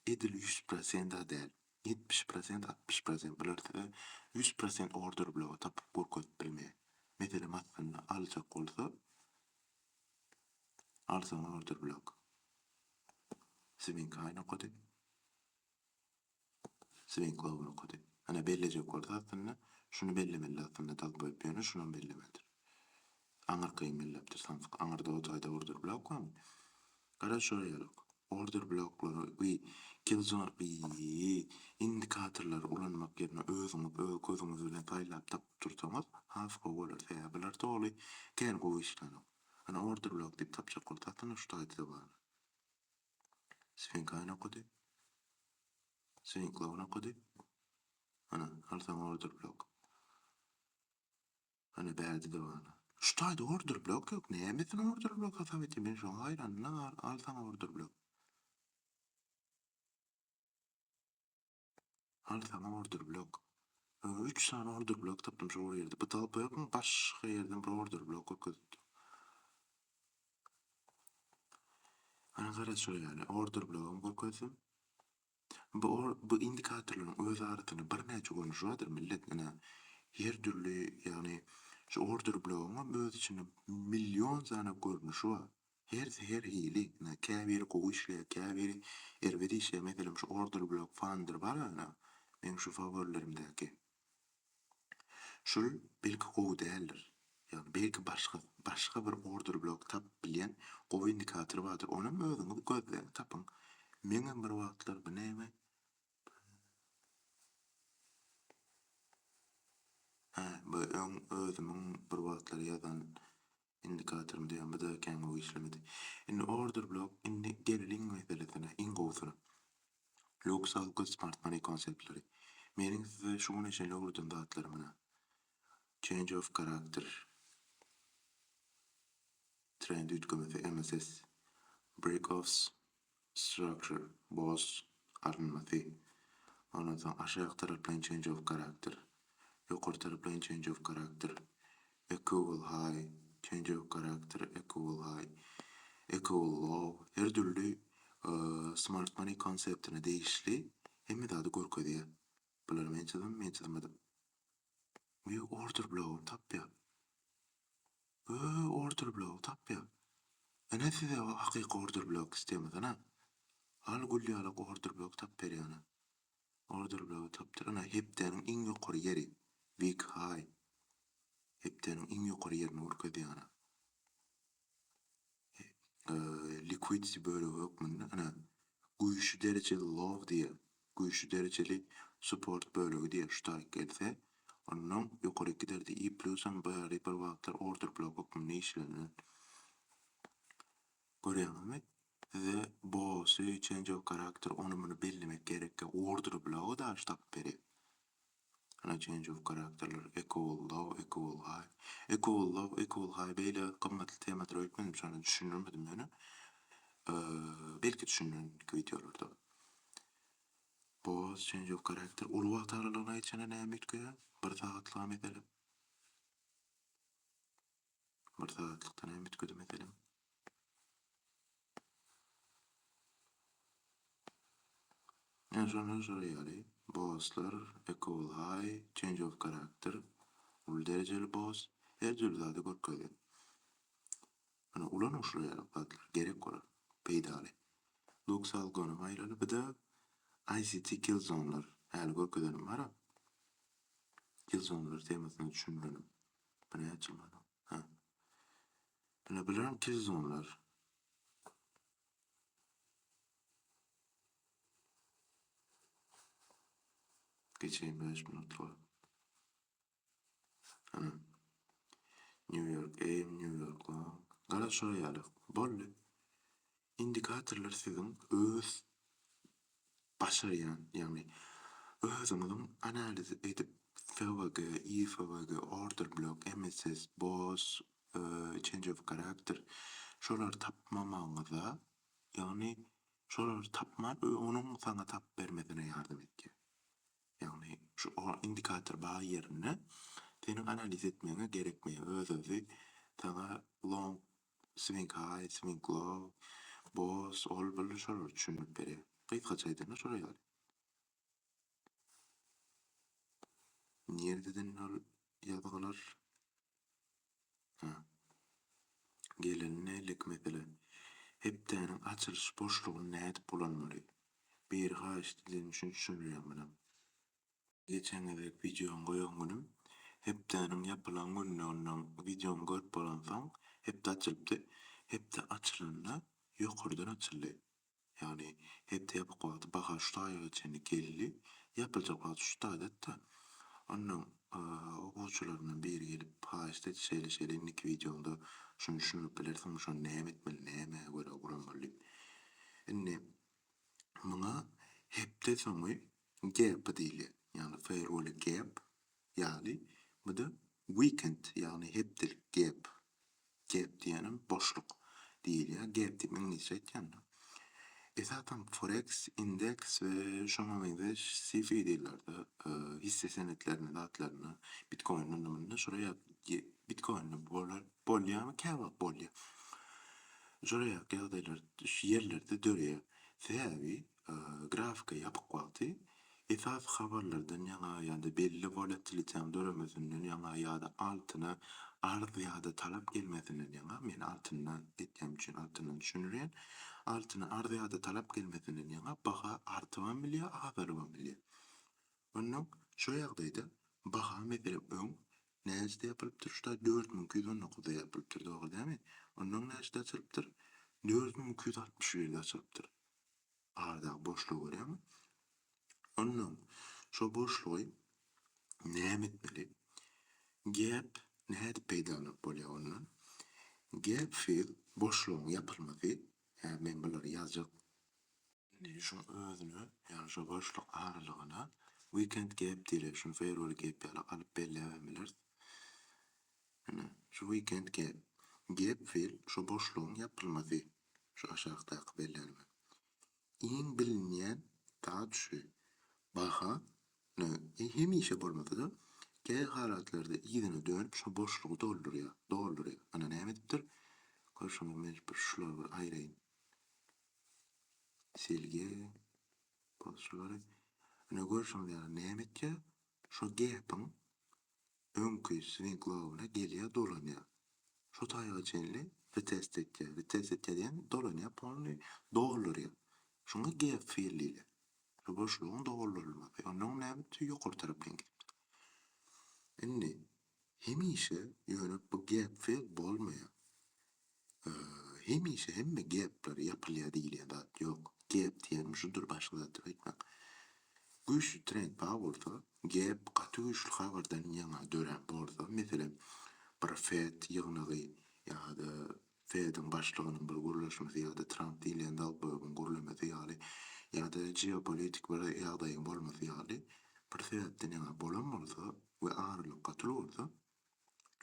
Edil 100 prosent-a däl. 70 prosent, 60 prosent. Bular size 100 prosent order blogy tapyp görkezip bilmeýär. Meselem aslynda aljak bolsa alsaň order blok. Swing high nokady. Swing low nokady. Ana bellejek bolsa aslynda şuny bellemeli aslynda dalboýup ýöne şunam bellemelidir. Aňyrkyny belläpdir samsyk. Aňyrda o taýda order blok barmy? Garaz şolar ýaly. Order bloklary we killzone indikatorlary ulanmak ýerine özüňiz öz gözüňiz bilen saýlap tapyp dursaňyz has gowy bolar. Sebäbi bular doly kän gowy işlänok. Ana order blok diýip tapjak bolsa aslynda şu taýda-da bar. Swing high nokady. Swing low nokady. Ana al saňa order blok. Ana bärde-de bar. Şu taýda order blok ýok. Nämesini order blok hasap etýär? Men şoňa haýran. Ine al saňa order blok. Al saňa order blok. 3 sany order blok tapdym şu bir ýerde. Bu talpa başga ýerden bir order blok görkezipdi. Ana gara şol ýaly order blogam görkezdim. Bu bu indikatorlaryň öz arasynda birnäçe görnüşi bardyr millet ine her dürli ýagny şu order blogyňam öz içinde million sany görnüşi bar. Hersi her hili ine käbiri gowy işleýär käbiri erbet işleýär meselem şu order blok funder bar ine meň şu faworilerimdäki. Şul belki gowy däldir. Ýagny belki başga başga bir order blok tapyp bilýän gowy indikator bardyr. Onam özüňiz gözläň tapyň. Meňem bir wagtlar bu näme? Hä, bu öň özümiň bir wagtlar ýazan indikatorym diýýän, bu-da kän gowy işlemedi. Indi order blok indi geleliň meselesine, iň gowusyna. Lux Algo Smart Money konseptleri. Meniň size şu güne çenli öwreden zatlarym ine. Change of character. Trend üýtgemesi MSS. Break of structure, BOS, alynmasy. Ondan soň aşak taraplaýyn change of character. Ýokary taraplaýyn change of character. Equal high, change of character, equal high, equal low, her dürli smart money konseptine degişli hemme zady görkezýär. Bulary men çyzdym, men çyzmadym. We order blogyny tapýar. Öö, order blogy tapýar. Ine size hakyky order blok sistemasyna. Al gül ýalak order blok tap berýär. Order blogy tapdyr. Ine hepdäniň iň ýokary ýeri. Week high. Hepdäniň iň ýokary ýerini görkezýär. Liquidity bölegi hökmünde ine güýçli derejeli low diýýär. Güýçli derejeli support bölegi diýýär. Şu taýyk gelse, ondan ýokaryk giderdi. I plusam bäri bir wagtlar order blok hökmünde işlenilen. Görýäňizmi? Size bossy, change of character ony muny bellemek gerekkä order blogy daş tapyp berýär. Ana change of characterler equal low, equal high. Equal low, equal high beýle gymmatly temadyr öýtmedim şony düşündirmedim ýöne. Belki düşündirin indiki wideolarda. Boss, change of character uly wagt aralygyna geçende näme üýtgeýär? Bir sagatlyga meselem. Bir sagatlykda näme üýtgedi meselem? Ýa şondan şol ýaly bosslar, equal high, change of character, uly derejeli boss, her dürli zady görkezýär. Ýöne ulanyň şular ýaly zatlar gerek bolar, peýdaly. Lux algony aýyraly, bir-de ICT killzonelar, häli görkezenim bar-a. Killzonelar temasyna düşündirelim. Bu näçe mana? Ha. Ine bular killzonelar. Geçeyim 5 minut var. Ana. New York AM, New York Long. Gara şolar ýaly. Boldy. Indikatorlar siziň öz başarýan, ýagny özüňiziň analiz edip FVG, IFVG, order block, MSS, BOS, change of character şolary tapmamagyňyza, ýagny şolary tapman onuň saňa tapyp bermesine ýardam edýär. Ýagny şu indikator bar ýerinde seniň analiz etmegiňe gerekmeýär. Öz-özi saňa long Swing high, swing low, boss, ol bul şolary düşündirip berýär. Gysgaça aýdanda şolar ýaly. Nirdeden ol ýazgylar? Ha. Gelenine ellik mesele. Hepdäniň açylyş boşlugyny nädip ulanmaly? Biri haýyşt edeni üçin düşündirýän munam. Geçen gezek wideony goýan günüm hepdäniň ýapylan gününe ondan wideony görüp bolansoň hepde açylypdy. Hepde açylanda ýokardan açyldy. Ýagny hepde ýapyk wagty baha şu taýyga çenli geldi. Ýapyljak wagty şu taýda-da. Onnoň okuwçylaryndan biri gelip haýyşt etdi şeýle şeýle indiki wideoňda şuny düşündirip bilersiňmi şony näme etmeli nämä görä guramaly diýip. Indi muňa hepde soňy gap diýilýär. Ýagny fair value gap ýaly bu-da weekend ýagny hepdelik gap. Gap diýenim boşluk diýilýär. Gap diýip iňlisçe aýtýan-da. Esasan forex, indeks we şoňa meňzeş CFD-lerde, hisse senetlerinde zatlarynda, bitcoin onda-munda şular ýaly bitcoinde bolar, bolýarmy? Käwagt bolýar. Şular ýaly ýagdaýlar şu ýerlerde döreýär. Sebäbi grafika ýapyk wagty esasy habarlardan ýaňa ýa-da belli wolatiliteň döremesinden ýaňa ýa-da altyna arz ýa-da talap gelmesinden ýaňa, men altyndan etýäm üçin altyndan düşündirýän, altyna arz ýa-da talap gelmesinden ýaňa baha artybam bilýär, azalybam bilýär. Onnoň şo ýagdaýda baha meselem öň näçede ýapylypdyr şuda 4219-da ýapylypdyr dogry dälmi? Onnoň näçede açylypdyr? 4261-de açylypdyr. Aradaky boşlugy görýäňmi? Onnoň şo boşlugy näme etmeli? Gap nädip peýdalanyp bolýar ondan? Gap fill boşlugyň ýapylmasy, hä men bulary ýazjak. Indi şuň özüne, ýagny şo boşluk aralygyna weekend gap diýilýär. Şuny fair value gap ýaly alyp belläbem bileris. Ine, şu weekend gap. Gap fill şo boşlugyň ýapylmasy. Şu aşakdaky bellänime. Iň bilinýän zat şu. Baha hemişe bolmasa-da, kä halatlarda yzyna dönüp şo boşlugy doldurýar, doldurýar. Ana näme edipdir? Görşüňiz men bir şulary bir aýraýyn. Silgi şulary. Ine görşüňiz ýaly näme etýär? Şo gap-yň öňki swing low-una gelýär, dolanýar. Şo taýyga çenli retest etýär. Retest etýär diýen dolanýar, polny doldurýar. Şuňa gap fill diýilýär. Şu boşlugyň doldurylmagy. Onnoň näme etdi? Ýokary tarapdan gidipdir. Indi hemişe ýöne bu gap fill bolmaýar. Hemişe hemme gaplar ýapylýar diýilýän zat ýok. Gap diýenim şudur başga zatdyr öýtmäň. Güýçli trend bar bolsa, gap gaty güýçli habardan ýaňa dörän bolsa, meselem, bir Fed ýygnagy ýa-da Fediň başlygynyň bir gürleşmesi ýa-da Tramp diýilýän dalboýobyň gürlemesi ýaly ýa-da geopolitik bir ýagdaýyň bolmasy ýaly bir sebäpden ýaňa bolan bolsa we aralyk gaty uly bolsa,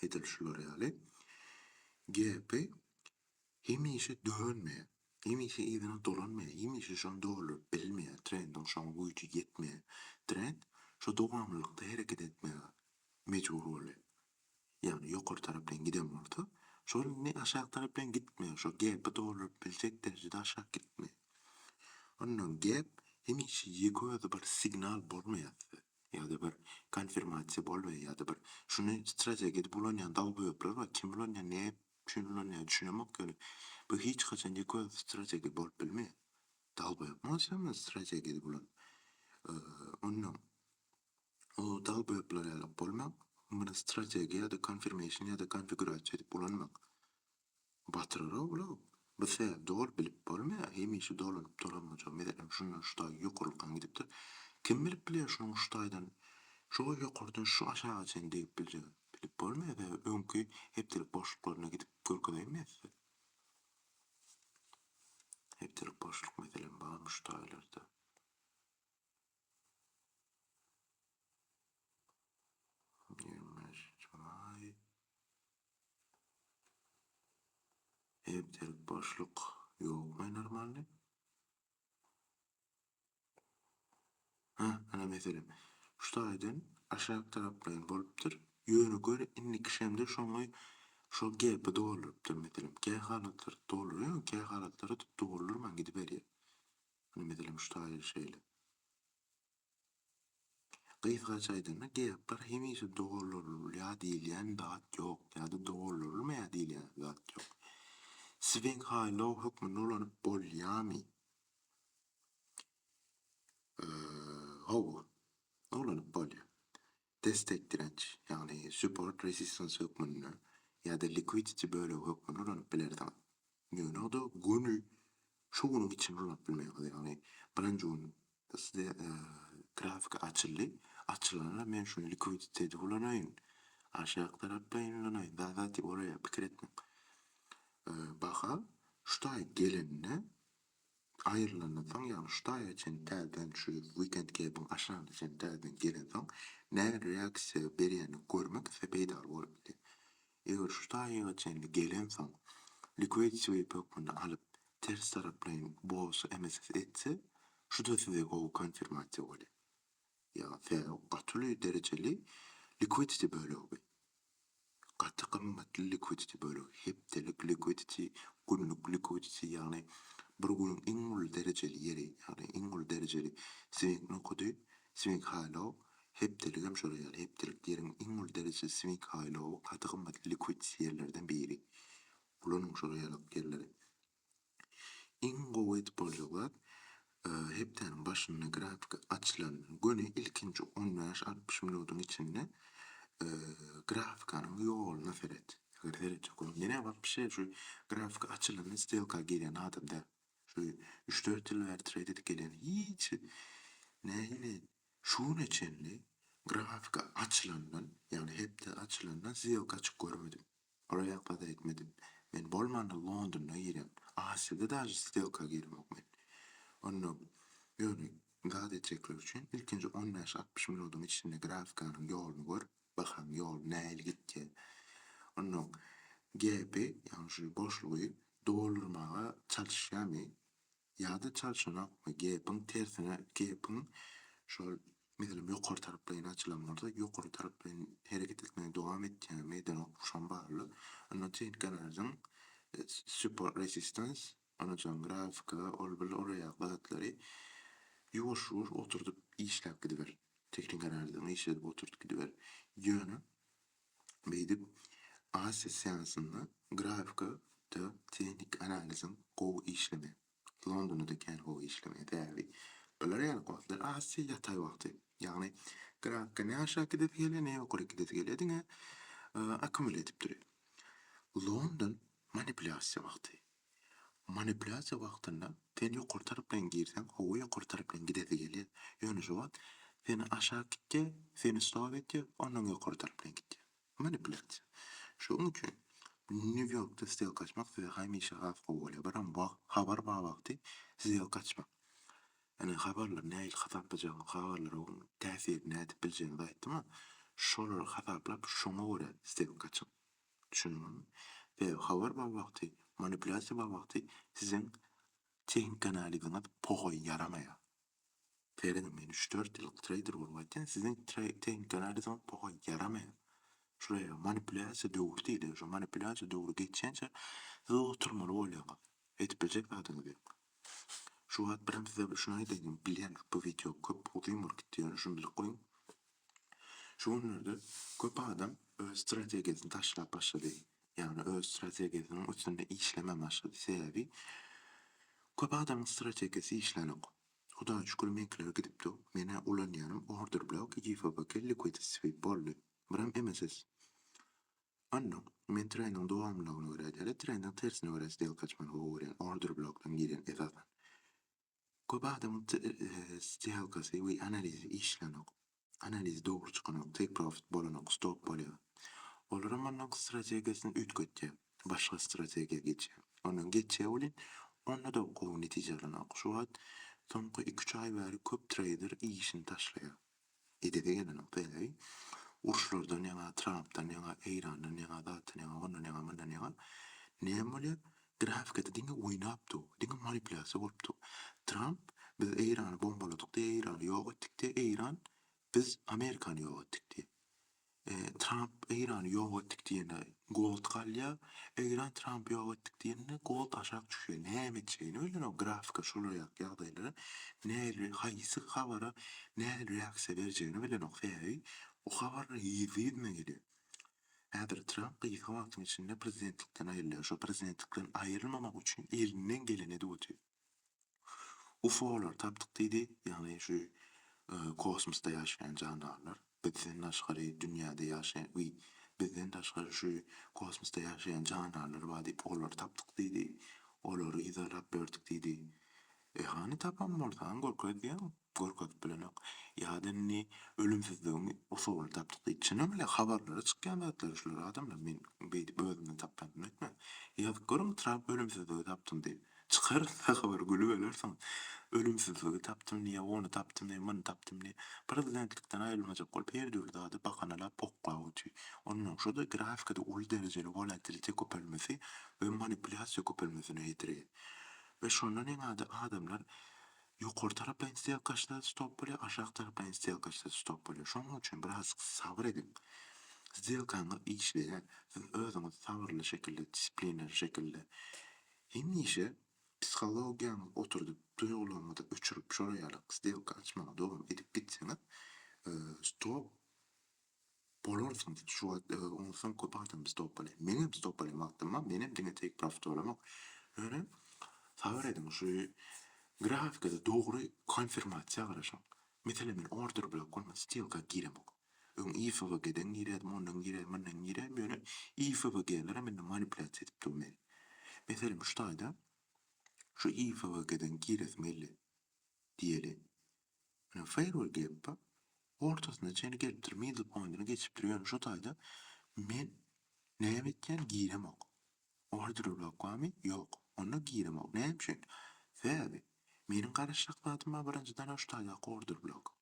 edil şular ýaly GP hemişe dönmeýär, hemişe yzyna dolanmaýar, hemişe şony dolduryp bilmeýär, trendiň şoňa güýji ýetmeýär. Trend şo dowamlylykda hereket etmäge mejbur bolýar. Ýagny ýokary tarap bilen giden bolsa, şol indi aşak tarap bilen gitmeýär, şo gap-i dolduryp biljek derejede aşak gitmeýär. Ondan gap hemişe ýeke özi bir signal bolmaýar size. Ýa-da bir konfirmasiýa bolmaýar ýa-da bir şuny strategiýa edip ulanýan dalböpler bar, kim ulanýar, näme üçin ulanýar düşünemok ýöne bu hiç haçan ýeke özi strategiýa bolup bilmeýär. Dalböp bolsa muny strategiýa edip ulan. Ondan o dalböpler ýaly bolmaň, muny strategiýa ýa-da konfirmation ýa-da konfigurasiýa edip ulanmaň. Batyrarow bulaw. Bu sebäp doly bilip bolmaýar, hemişe dolanyp duranmyja. Meselem, şundan şu taý ýokarlykdan gidipdir. Kim bilip bilýär şunuň şu taýdan şo ýokardan şu aşaga çenli degip biljegini? Bilip bolmaýar, sebäbi öňki hepdelik boşluklaryna gidip görkezeýinmi size? Hepdelik boşluk meselem barmy şu taýlarda? 25 maý. Hepdelik boşluk ýokmy normalny? Ha, ana meselem. Şu taýdan aşak taraplaýyn bolupdyr. Ýöne gör indiki şemde şoňy şo gapy doldurypdyr meselem. Kä halatlar doldurýar, kä halatlarda doldurman gidiberýär. Ine meselem şu taýda şeýle. Gysgaça aýdanda gaplar hemişe doldurylýar diýilýän zat ýok ýa-da doldurylmaýar diýilýän zat ýok. Swing high low hökmünde ulanyp bolýarmy? Hawa, ulanyp bolýar. Destek direnç, ýagny support resistance hökmünde ýa-da liquidity bölegi hökmünde ulanyp bilersiňiz. Ýöne o-da göni. Şu günüň içinde ulanyp bilmeýäňiz. Ýagny birinji gün size grafika açyldy. Açylanda men şuny likwiditeti ulanaýyn. Aşak taraplaýyn ulanaýyn. Zat zat diýip oraya pikir etmäň. Baha şu taýy gelende aýrylandan soň, ýagny şu taýa çenli täzeden şu weekend gap-iň aşagyna çenli täzeden gelensoň nähili reaksiýa berýänini görmek size peýdaly bolup biler. Eger şu taýyga çenli gelensoň liquidity sweep hökmünde alyp ters taraplaýyn bolsa MSS etse şu-da size gowy konfirmasiýa bolýar. Ýagny sebäbi gaty uly derejeli liquidity bölegi bu. Gaty gymmatly liquidity bölegi. Hepdelik liquidity, günlük liquidity ýagny bir günüň iň uly derejeli ýeri ýagny iň uly derejeli swing nokady, swing high low Hepdeligem şolar ýaly hepdelik ýeriň iň uly derejeli swing high low gaty gymmatly liquidity ýerlerden biri. Ulanyň şolar ýaly ýerleri. Iň gowy edip boljak zat hepdäniň başynda grafika açylandan göni ilkinji on bäş 60 minudyň içinde grafikanyň ýoluna seret. Eger seretjek bolsaň men-ä wapşe şu grafika açylanda stelka girýän adam däl. Şu üç-dört ýyl bäri treýd edip gelýän hiç nähili Şu güne çenli grafika açylandan, ýagny hepde açylandan sdelka açyp görmedim. Ola ýakada etmedim. Men bolmanda Londonda girýän. Aziýada daže sdelka giremok men. Onda ýöne zat etjekler üçin ilkinji on bäş 60 minudyň içinde grafikanyň ýoluny gör, bahaň ýoly nähili gitýär. Onda gepi, ýagny şu boşlugy doldurmaga çalyşýarmy Ýa-da çalşanokmy, gepiň tersine, gepiň şol, meselem, ýokary taraplaýyn açylan bolsa, ýokary taraplaýyn hereket etmegini dowam etýärmi, edenok, şoň bagly. Onda tehniki analiziň support resistance, ondan soň grafika, ol bil ol ýaly zatlary ýuwaş-ýuwaş oturdyp işläp gidiber. Tehniki analiziňi işledip oturdyp gidiber. Ýöne Beýdip, Aziýa seansynda grafikada tehniki analiziň gowy işlemeýär. Londonda-da kän gowy işlemeýär. Sebäbi bular ýaly wagtlar Aziýa ýataý wagty. Ýagny grafika ne aşak gidesi gelýär, ne ýokary gidesi gelýär, diňe akkumulýa edip durýar. London manipulýasiýa wagty. Manipulýasiýa wagtynda sen ýokary taraplaýyn girseň, howa ýokary taraplaýyn gidesi gelýär. Ýöne şo wagt seni aşak gitýär, seni stop etýär, ondan ýokary taraplaýyn gitýär. Manipulýasiýa. Şonuň üçin Nýu-Ýorkda sdelka açmak size hemişe has gowy bolýar. Biram wagt, habar bar wagty sdelka açmak. Ýöne habarlary nähili hasaplajagyňyzy, habarlaryň täsirini nädip biljegiňizi aýtdym-a. Şolary hasaplap, şoňa görä sdelka açyň. Düşündiňizmi? Sebäbi habar bar wagty, manipulýasiýa bar wagty siziň tehniki analiziňiz poha ýaramaýar. Serediň, men üç-dört ýyllyk treýder bolup aýtýan, siziň tehniki analiziňiz poha ýaramaýar. Şular manipulýasiýa döwri diýilýär. Şo manipulýasiýa döwri geçýänçä siz oturmaly bolýaňyz. Edip biljek zadyňyz ýok. Şu wagt birem size şuny aýdaýyn, bilýän bu wideo köp uzyn bolup gitdi, ýöne şuny bilip goýuň. Şu günlerde köp adam öz strategiýasyny taşlap başlady. Ýagny öz strategiýasynyň üstünde işlemän başlady. Sebäbi köp adamyň strategiýasy işlänok. Hudaýa şükür meňkiler gidip dur. Men-ä ulanýanym order block, IFBK, liquidity sweep boldy. Birem MSS. Onda men trendiň dowamlylygyna görä däl-de, trendiň tersine görä sdelka açmany gowy görýän. Order blockdan girýän esasan. Köp adamyň sdelkasy we analizi işlänok. Analizi dogry çykanok, take profit bolanok, stop bolýar. Olaram ondan strategiýasyny üýtgetýär. Başga strategiýa geçýär. Ondan geçýär welin, onda-da gowy netije alanok. Şu wagt soňky iki-üç aý bäri köp treýder işini taşlaýar. Edesi gelenok. Sebäbi uruşlardan ýaňa, Trampdan ýaňa, Eýrandan ýaňa, zatdan ýaňa, ondan ýaňa, mundan ýaňa näme bolýar? Grafikada diňe oýnap dur, diňe manipulýasiýa bolup dur. Tramp biz Eýrany bombaladyk diýýär, Eýrany ýok etdik diýýär, Eýran biz Amerikany ýok etdik diýýär. Tramp Eýrany ýok etdik diýende gold galýar, Eýran Trampy ýok etdik diýende gold aşak düşýär. Näme etjegini bilenok grafika şolar ýaly ýagdaýlara nähili haýsy habara nähili reaksiýa berjegini bilenok sebäbi o habarlar yzly-yzyna gelýär. Häzir Tramp gysga wagtyň içinde prezidentlikden aýrylýar. Şo prezidentlikden aýrylmamak üçin elinden geleni edip otyr. UFO-lary tapdyk diýdi, ýagny şu kosmosda ýaşaýan jandarlar. Bizden daşgary dünýäde ýaşaýan, wiý, bizden daşgary şu kosmosda ýaşaýan jandarlar bar diýip, olary tapdyk diýdi. Olary yzarlap berdik diýdi. E hany tapan bolsaň görkez diýýän, görkezip bilenok. Ýa-da indi ölümsizligiň usulyny tapdyk diýdi. Çynam bile habarlara çykýan zatlar şular adamlar men beýdip özümden tapýan öýtmäň. Ýazyp görüň Tramp ölümsizligi tapdym diýip. Çykar habar gülüp ölersiň. Ölümsizligi tapdym diýýär, ony tapdym diýýär, muny tapdym diýýär. Prezidentlikden aýrylmajak bolup her dürli zady bahanalap oklap otyr. Onnoň şo-da grafikada uly derejeli wolatilite köpelmesi we manipulýasiýa köpelmesine getirýär. We şondan eňada adamlar ýokary taraplaýyn stelka açsa stop bolýar, aşak taraplaýyn stelka açsa stop bolýar. Şonuň üçin birazjyk sabyr ediň. Sdelkaňyz işleýär. Siz özüňiz sabyrly şekilde, disiplineli şekilde hemişe psihologiýaňyzy oturdyp, duýgularyňyzy öçürip şolar ýaly sdelka açmagy dowam edip gitseňiz, stop Bolarsyňyz şu wagt onsoň köp adam stop bolýar. Meňem stop bolýan wagtym bar, menem diňe take profit bolamok. Ýöne sabyr ediň şu grafikada dogry konfirmasiýa garaşyň. Meselem men order blok bolmasa stilka giremok. Öň IFVG-den girýärdim, ondan girýärdim, mundan girýärdim, ýöne IFVG-lerem indi manipulýasiýa edip dur meni. Meselem şu taýda şu IFVG-den giresim geldi diýeli. Ine fair gap bar. Ortasyna çenli gelipdir, middle pointini geçipdir. Ýöne şu taýda men näme etýän giremok. Order block barmy? Ýok. Onda giremok. Näme üçin? Sebäbi meniň garaşjak zadym bar birinjiden şu taýdaky order block.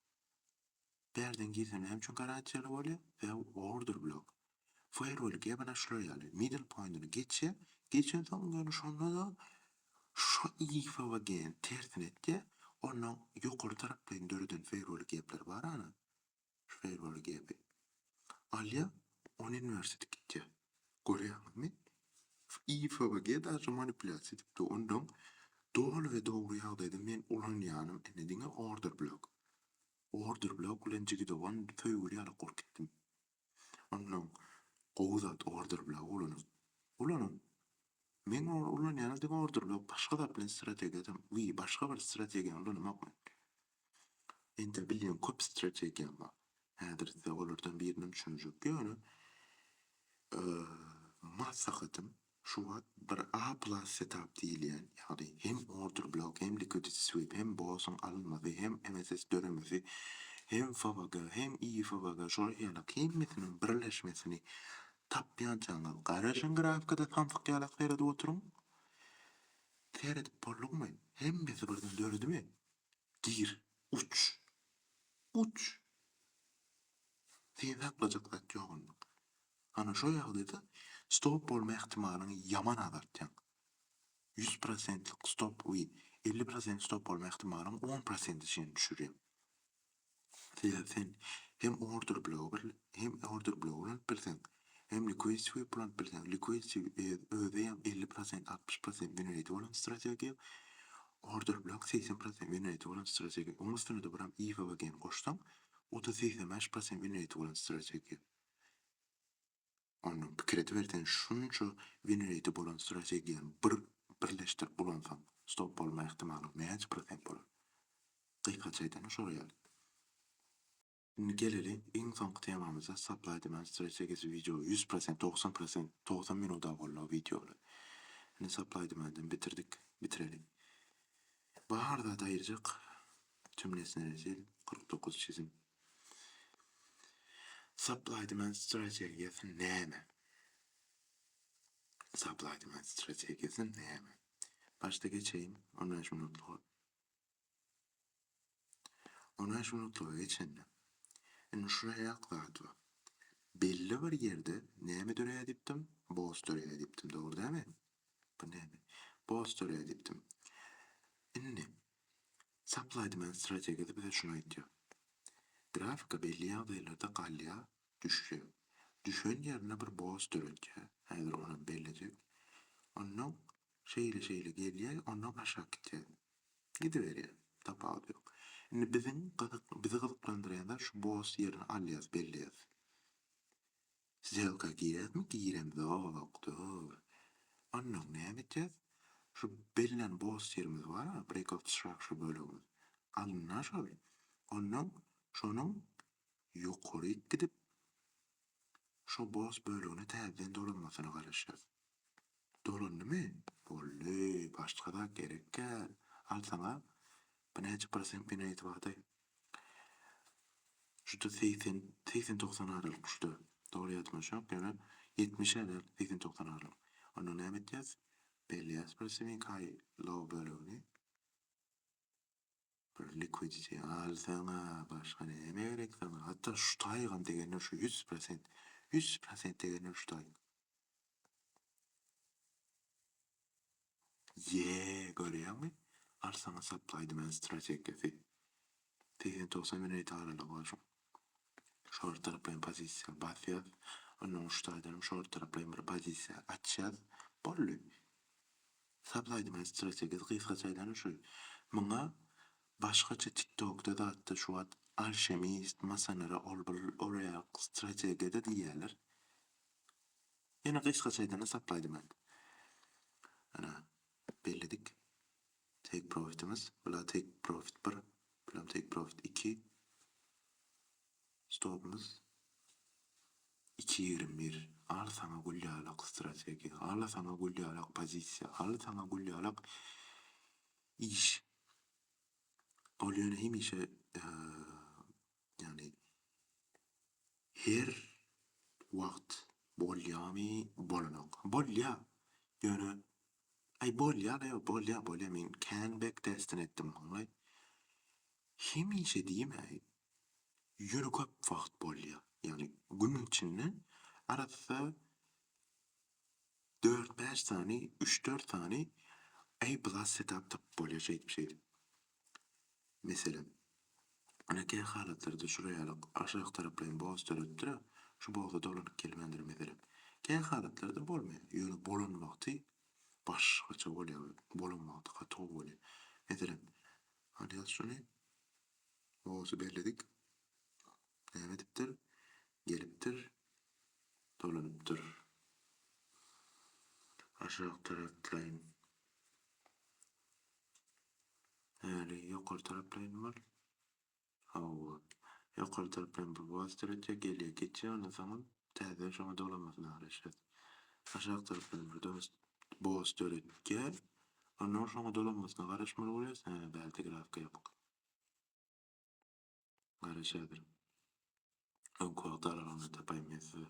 Bärden girsem näme üçin garantiýaly bolýar? Sebäbi order block. Fair value gap ana şular ýaly middle pointini geçýär. Geçensoň ýöne şonda-da Şo IFVG-ni tersine etýär, onnoň ýokary taraplaýyn döreden fair value gap-ler bar ana, şu fair value gap-i alýar, ony inwers edip gitýär. Görýäňizmi? IFVG daže manipulýasiýa edip dur. Onnoň doly we dogry ýagdaýda men ulanýanym indi diňe order block. Order block bilen jigi dogan söýgüli ýaly gurup gitdim. Onnoň gowy zat order block ulanyň. Ulanyň. Meň ulanýanym diňe order block başga zat bilen strategiýadam wi başga bir strategiýany ulanamok men. Ende bilýän köp strategiýam bar. Häzir size olardan birini düşündirjek. Ýöne maslahatym şu wagt bir A plus setup diýilýän, ýagny hem order block, hem liquidity sweep, hem BOS-yň alynmasy, hem MSS döremesi, hem FVG, hem IFVG şolar ýaly hemmesiniň birleşmesini Tapýançaňyz garaşyň grafikada samsyk ýalak seredip oturyň. Seredip bolduňmy? Hemmesi birden döredimi? Gir, uç. Uç. Seni saklajak zat ýok onda. Ana şo ýagdaýda stop bolma ähtimalyňy ýaman azaltýaň. Ýüz prosentlik stop we 50 prosent stop bolma ähtimalyňy on prosente çenli düşürýäň. Sebäbi sen hem order blogy bir hem order blogy ulanyp bilseň, hem liquid sweep ulanyp bilseň, liquid sweep özi hem 50 prosent, 60 prosent win rate bolan strategiýa, order blok 80 prosent win rate bolan strategiýa. Onuň üstüne-de biram IFVG-ni goşsaň, o-da 85 prosent win rate bolan strategiýa. Onda pikir ediber sen şunça win rate bolan strategiýany bir birleşdirip ulansaň, stop bolma ähtimalyň näçe prosent bolar? Gysgaça aýdanda şolar ýaly. Indi geleli iň soňky temamyza supply demand strategiýasy wideo 100% 90% 90 minuda boldy wideolar. Indi supply demand'dan bitirdik, bitireli. Bar zat aýyrjak tüm nesneleri sil 49 çizim. Supply demand strategiýasy näme? Supply demand strategiýasy näme? Başda geçeýin 15 minutlyga. 15 minutlyga geçende indi şuraýak zat bar. Belli bir ýerde näme döreýär diýipdim? BOS döreýär diýipdim, dogry dälmi? Bu näme? BOS döreýär diýipdim. Indi supply demand strategiýasy bize şuny aýdýar. Grafika belli ýagdaýlarda galýar, düşýär. Düşen ýerinde bir BOS döredýär. Häzir onam bellejek. Ondan şeýle-şeýle gelýär, ondan aşak gidýär. Gidiberýär. Tapawudy ýok. Indi biziň gyzyk bizi gyzyklandyrýan zat şu BOS ýerini alýas, belleýäs. Sdelka girýäsmi? Giremzok, dur. Onnoň näme etýäs? Şu bellän BOS ýerimiz bar-a, break of structure bölegimiz. Alynna şol. Onnoň şonuň ýokaryk gidip, şo BOS bölegine täzeden dolanmasyna garaşýas. Dolandymy? Boldy, başga zat gerek däl. Al saňa bu näçe prosent win-rate bardy? Şuda 80, 80-90 aralyk şuda. Dogry ýadyma düşenok, ýöne 70-ä däl, 80-90 aralyk. Onda näme etýäs? Belleýäs bir swing high low bölegini. Bir liquidity al saňa, başga näme gerek saňa? Hatda şu taýgam degenler şu 100%, 100% degenler şu taýyk. Ýee, görýäňmi? Al saňa supply demand strategiýasy. 80-90 minut aralygy bar şuň. Short taraplaýyn pozisiýa basýas. Ondan şu taýdan short taraplaýyn bir pozisiýa açýas. Boldy. Supply demand strategiýasy gysgaça aýdanda şu. Muňa başgaça TikTokda zatda şu wagt alşemist, masonera ol bir oraýak strategiýada diýýärler. Ýene gysgaça aýdanda supply demand. Ana belledik. Take profitimiz. Bula take profit 1, bulam take profit 2. Stopumyz 2.21. Al saňa gül ýalak strategiýa. Al saňa gül ýalak pozisiýa. Al saňa gül ýalak iş. Ol ýöne hemişe ýagny her wagt bolýamy bolanok. Bolýa. Ýöne aý bolýa da ýok bolýa bolýa men kän backtestin etdim muny. Hemişe diýmäý. Ýöne köp wagt bolýa. Ýagny günüň içinde arassa dört-bäş sany, üç-dört sany A plus setup tapyp bolýar şeýdip-şeýdip. Meselem, ine kä halatlarda şular ýaly aşak taraplaýyn boz döredipdir-ä, şu boza dolanyp gelmändir meselem. Kä halatlarda bolmaýar, ýöne bolan wagty başgaça bolýar, bolan wagty gaty gowy bolýar. Meselem, alýas şuny, bozy belledik, näme edipdir, gelipdir, dolanypdyr. Aşak taraplaýyn. Häli ýokary taraplaýyn bol. Hawa. Ýokary taraplaýyn bir boz döretýär, gelýär, geçýär, ondan soňam täzeden şoňa dolanmasyna garaşýas. Aşak taraplaýyn bir dost boz döretýär. Ondan şoňa dolanmasyna garaşmaly bolýas. Hä, bärde grafika ýapyk. Garaş häzir. Öňki wagt aralygyny tapaýyn men size.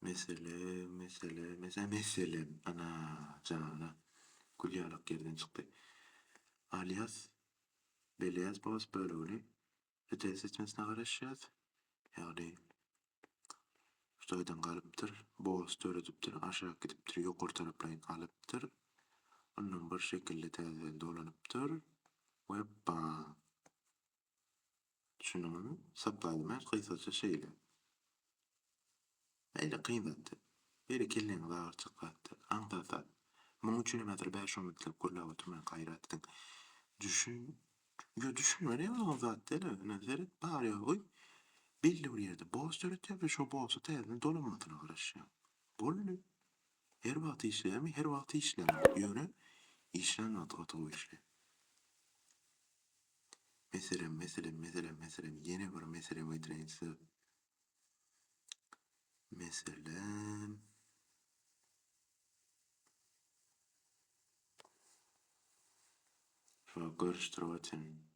Mesele, mesele, mesele, meselem, ana, jana, gül ýalak ýerden çykdy. Alýas, belleýäs boss bölegini, retest etmesine garaşýas. Ýagny, şu taýdan galypdyr, boss döredipdir, aşak gidipdir, ýokary taraplaýyn alypdyr. Ondan bir şekilde täzeden dolanypdyr we bam. Düşündiňizmi? Supply demand gysgaça şeýle. Beýle kyn zat däl. Beýle kelläňizi agyrtjak zat däl. Aňsat zat. Munuň üçin hem häzir bäş-on minutläp gürläp oturman gaýrat ediň. Düşün, ýa düşünmeli ýaly zat däl. Ine seret, bar-ýogy belli bir ýerde boss döretýär we şo bossa täzeden dolanmasyna garaşýar. Boldy. Her wagt işleýärmi? Her wagt işlemeýär. Ýöne işlän wagty gaty gowy işleýär. Meselem, meselem, meselem, meselem, ýene bir meselem getireýin size. Meselem. Şu görüşdirip otyryn.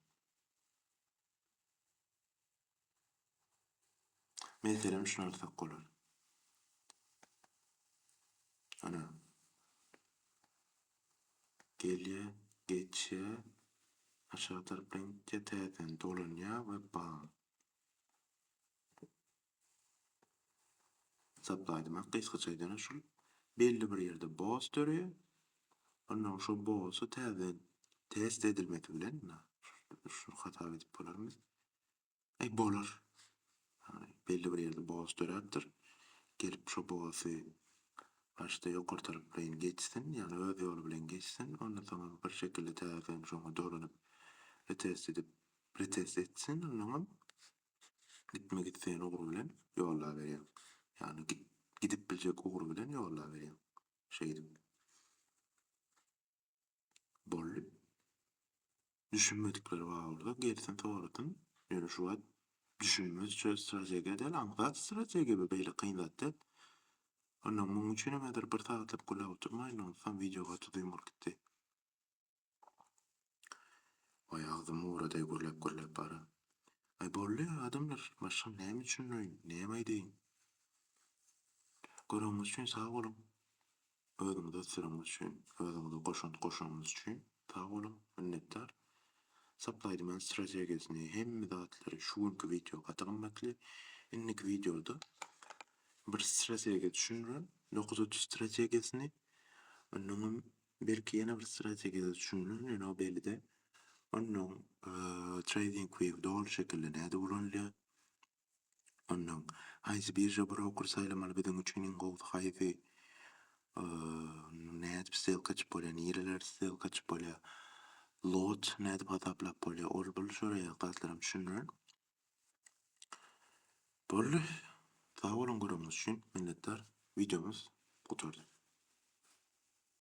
Meselem şuny alsak bolar. Ana. Gelýär, geçýär. Aşagy tarapdan gitýär, täzeden dolanýar we bam. Supply diýmek gysgaça aýdanda şul belli bir ýerde boss döreýär. Ondan şol bossy täzeden test edilmesi bilen şuny hasap edip bolarmy? Eý bolar. Belli bir ýerde boss döräpdir. Gelip şo bossy başda ýokary taraplaýyn geçsin, ýagny öz ýoly bilen geçsin, ondan soňam bir şekilde täzeden şoňa dolanyp retest edip retest etsin, ondaňam gitmek isleýän ugry bilen ýollaberýär. Ýagny gidip biljek ugry bilen ýollaberýär. Şeýdip. Boldy. Düşünmedikleri bar bolsa gelsin sorasyn. Ýöne şu wagt düşünmezçe strategiýa däl, aňsat strategiýa bu beýle kyn zat däl. Ondan muň üçinem häzir bir sagatlap gürläp oturmaýyn, onsoň wideo gaty uzyn bolup gitdi. Waý agzym guradaý gürläp gürläp bara. Aý boldy adamlar, başga näme düşündireýin, näme aýdaýyn. Göreniňiz üçin sag boluň. Özüňizi ösdüreniňiz üçin, özüňize goşant goşanyňyz üçin sag boluň, minnetdar. Supply demand strategiýasyny hemme zatlary şu günki wideo gaty gymmatly. Indiki wideoda bir strategiýa düşündirin, 930 strategiýasyny. Onnoňam belki ýene bir strategiýada düşündirin, ýöne o belli däl. Onnoň TradingView doly şekilde nädip ulanylýar? Onnoň haýsy birža broker saýlamaly biziň üçin iň gowusy haýsy? Nädip stelka açyp bolýar, nireler stelka açyp bolýar? Lot nädip hasaplap bolýar? Ol bul şolar ýaly zatlaram düşündirin. Boldy. Sag boluň göreniňiz üçin. Minnetdar. Wideomyz gutardy.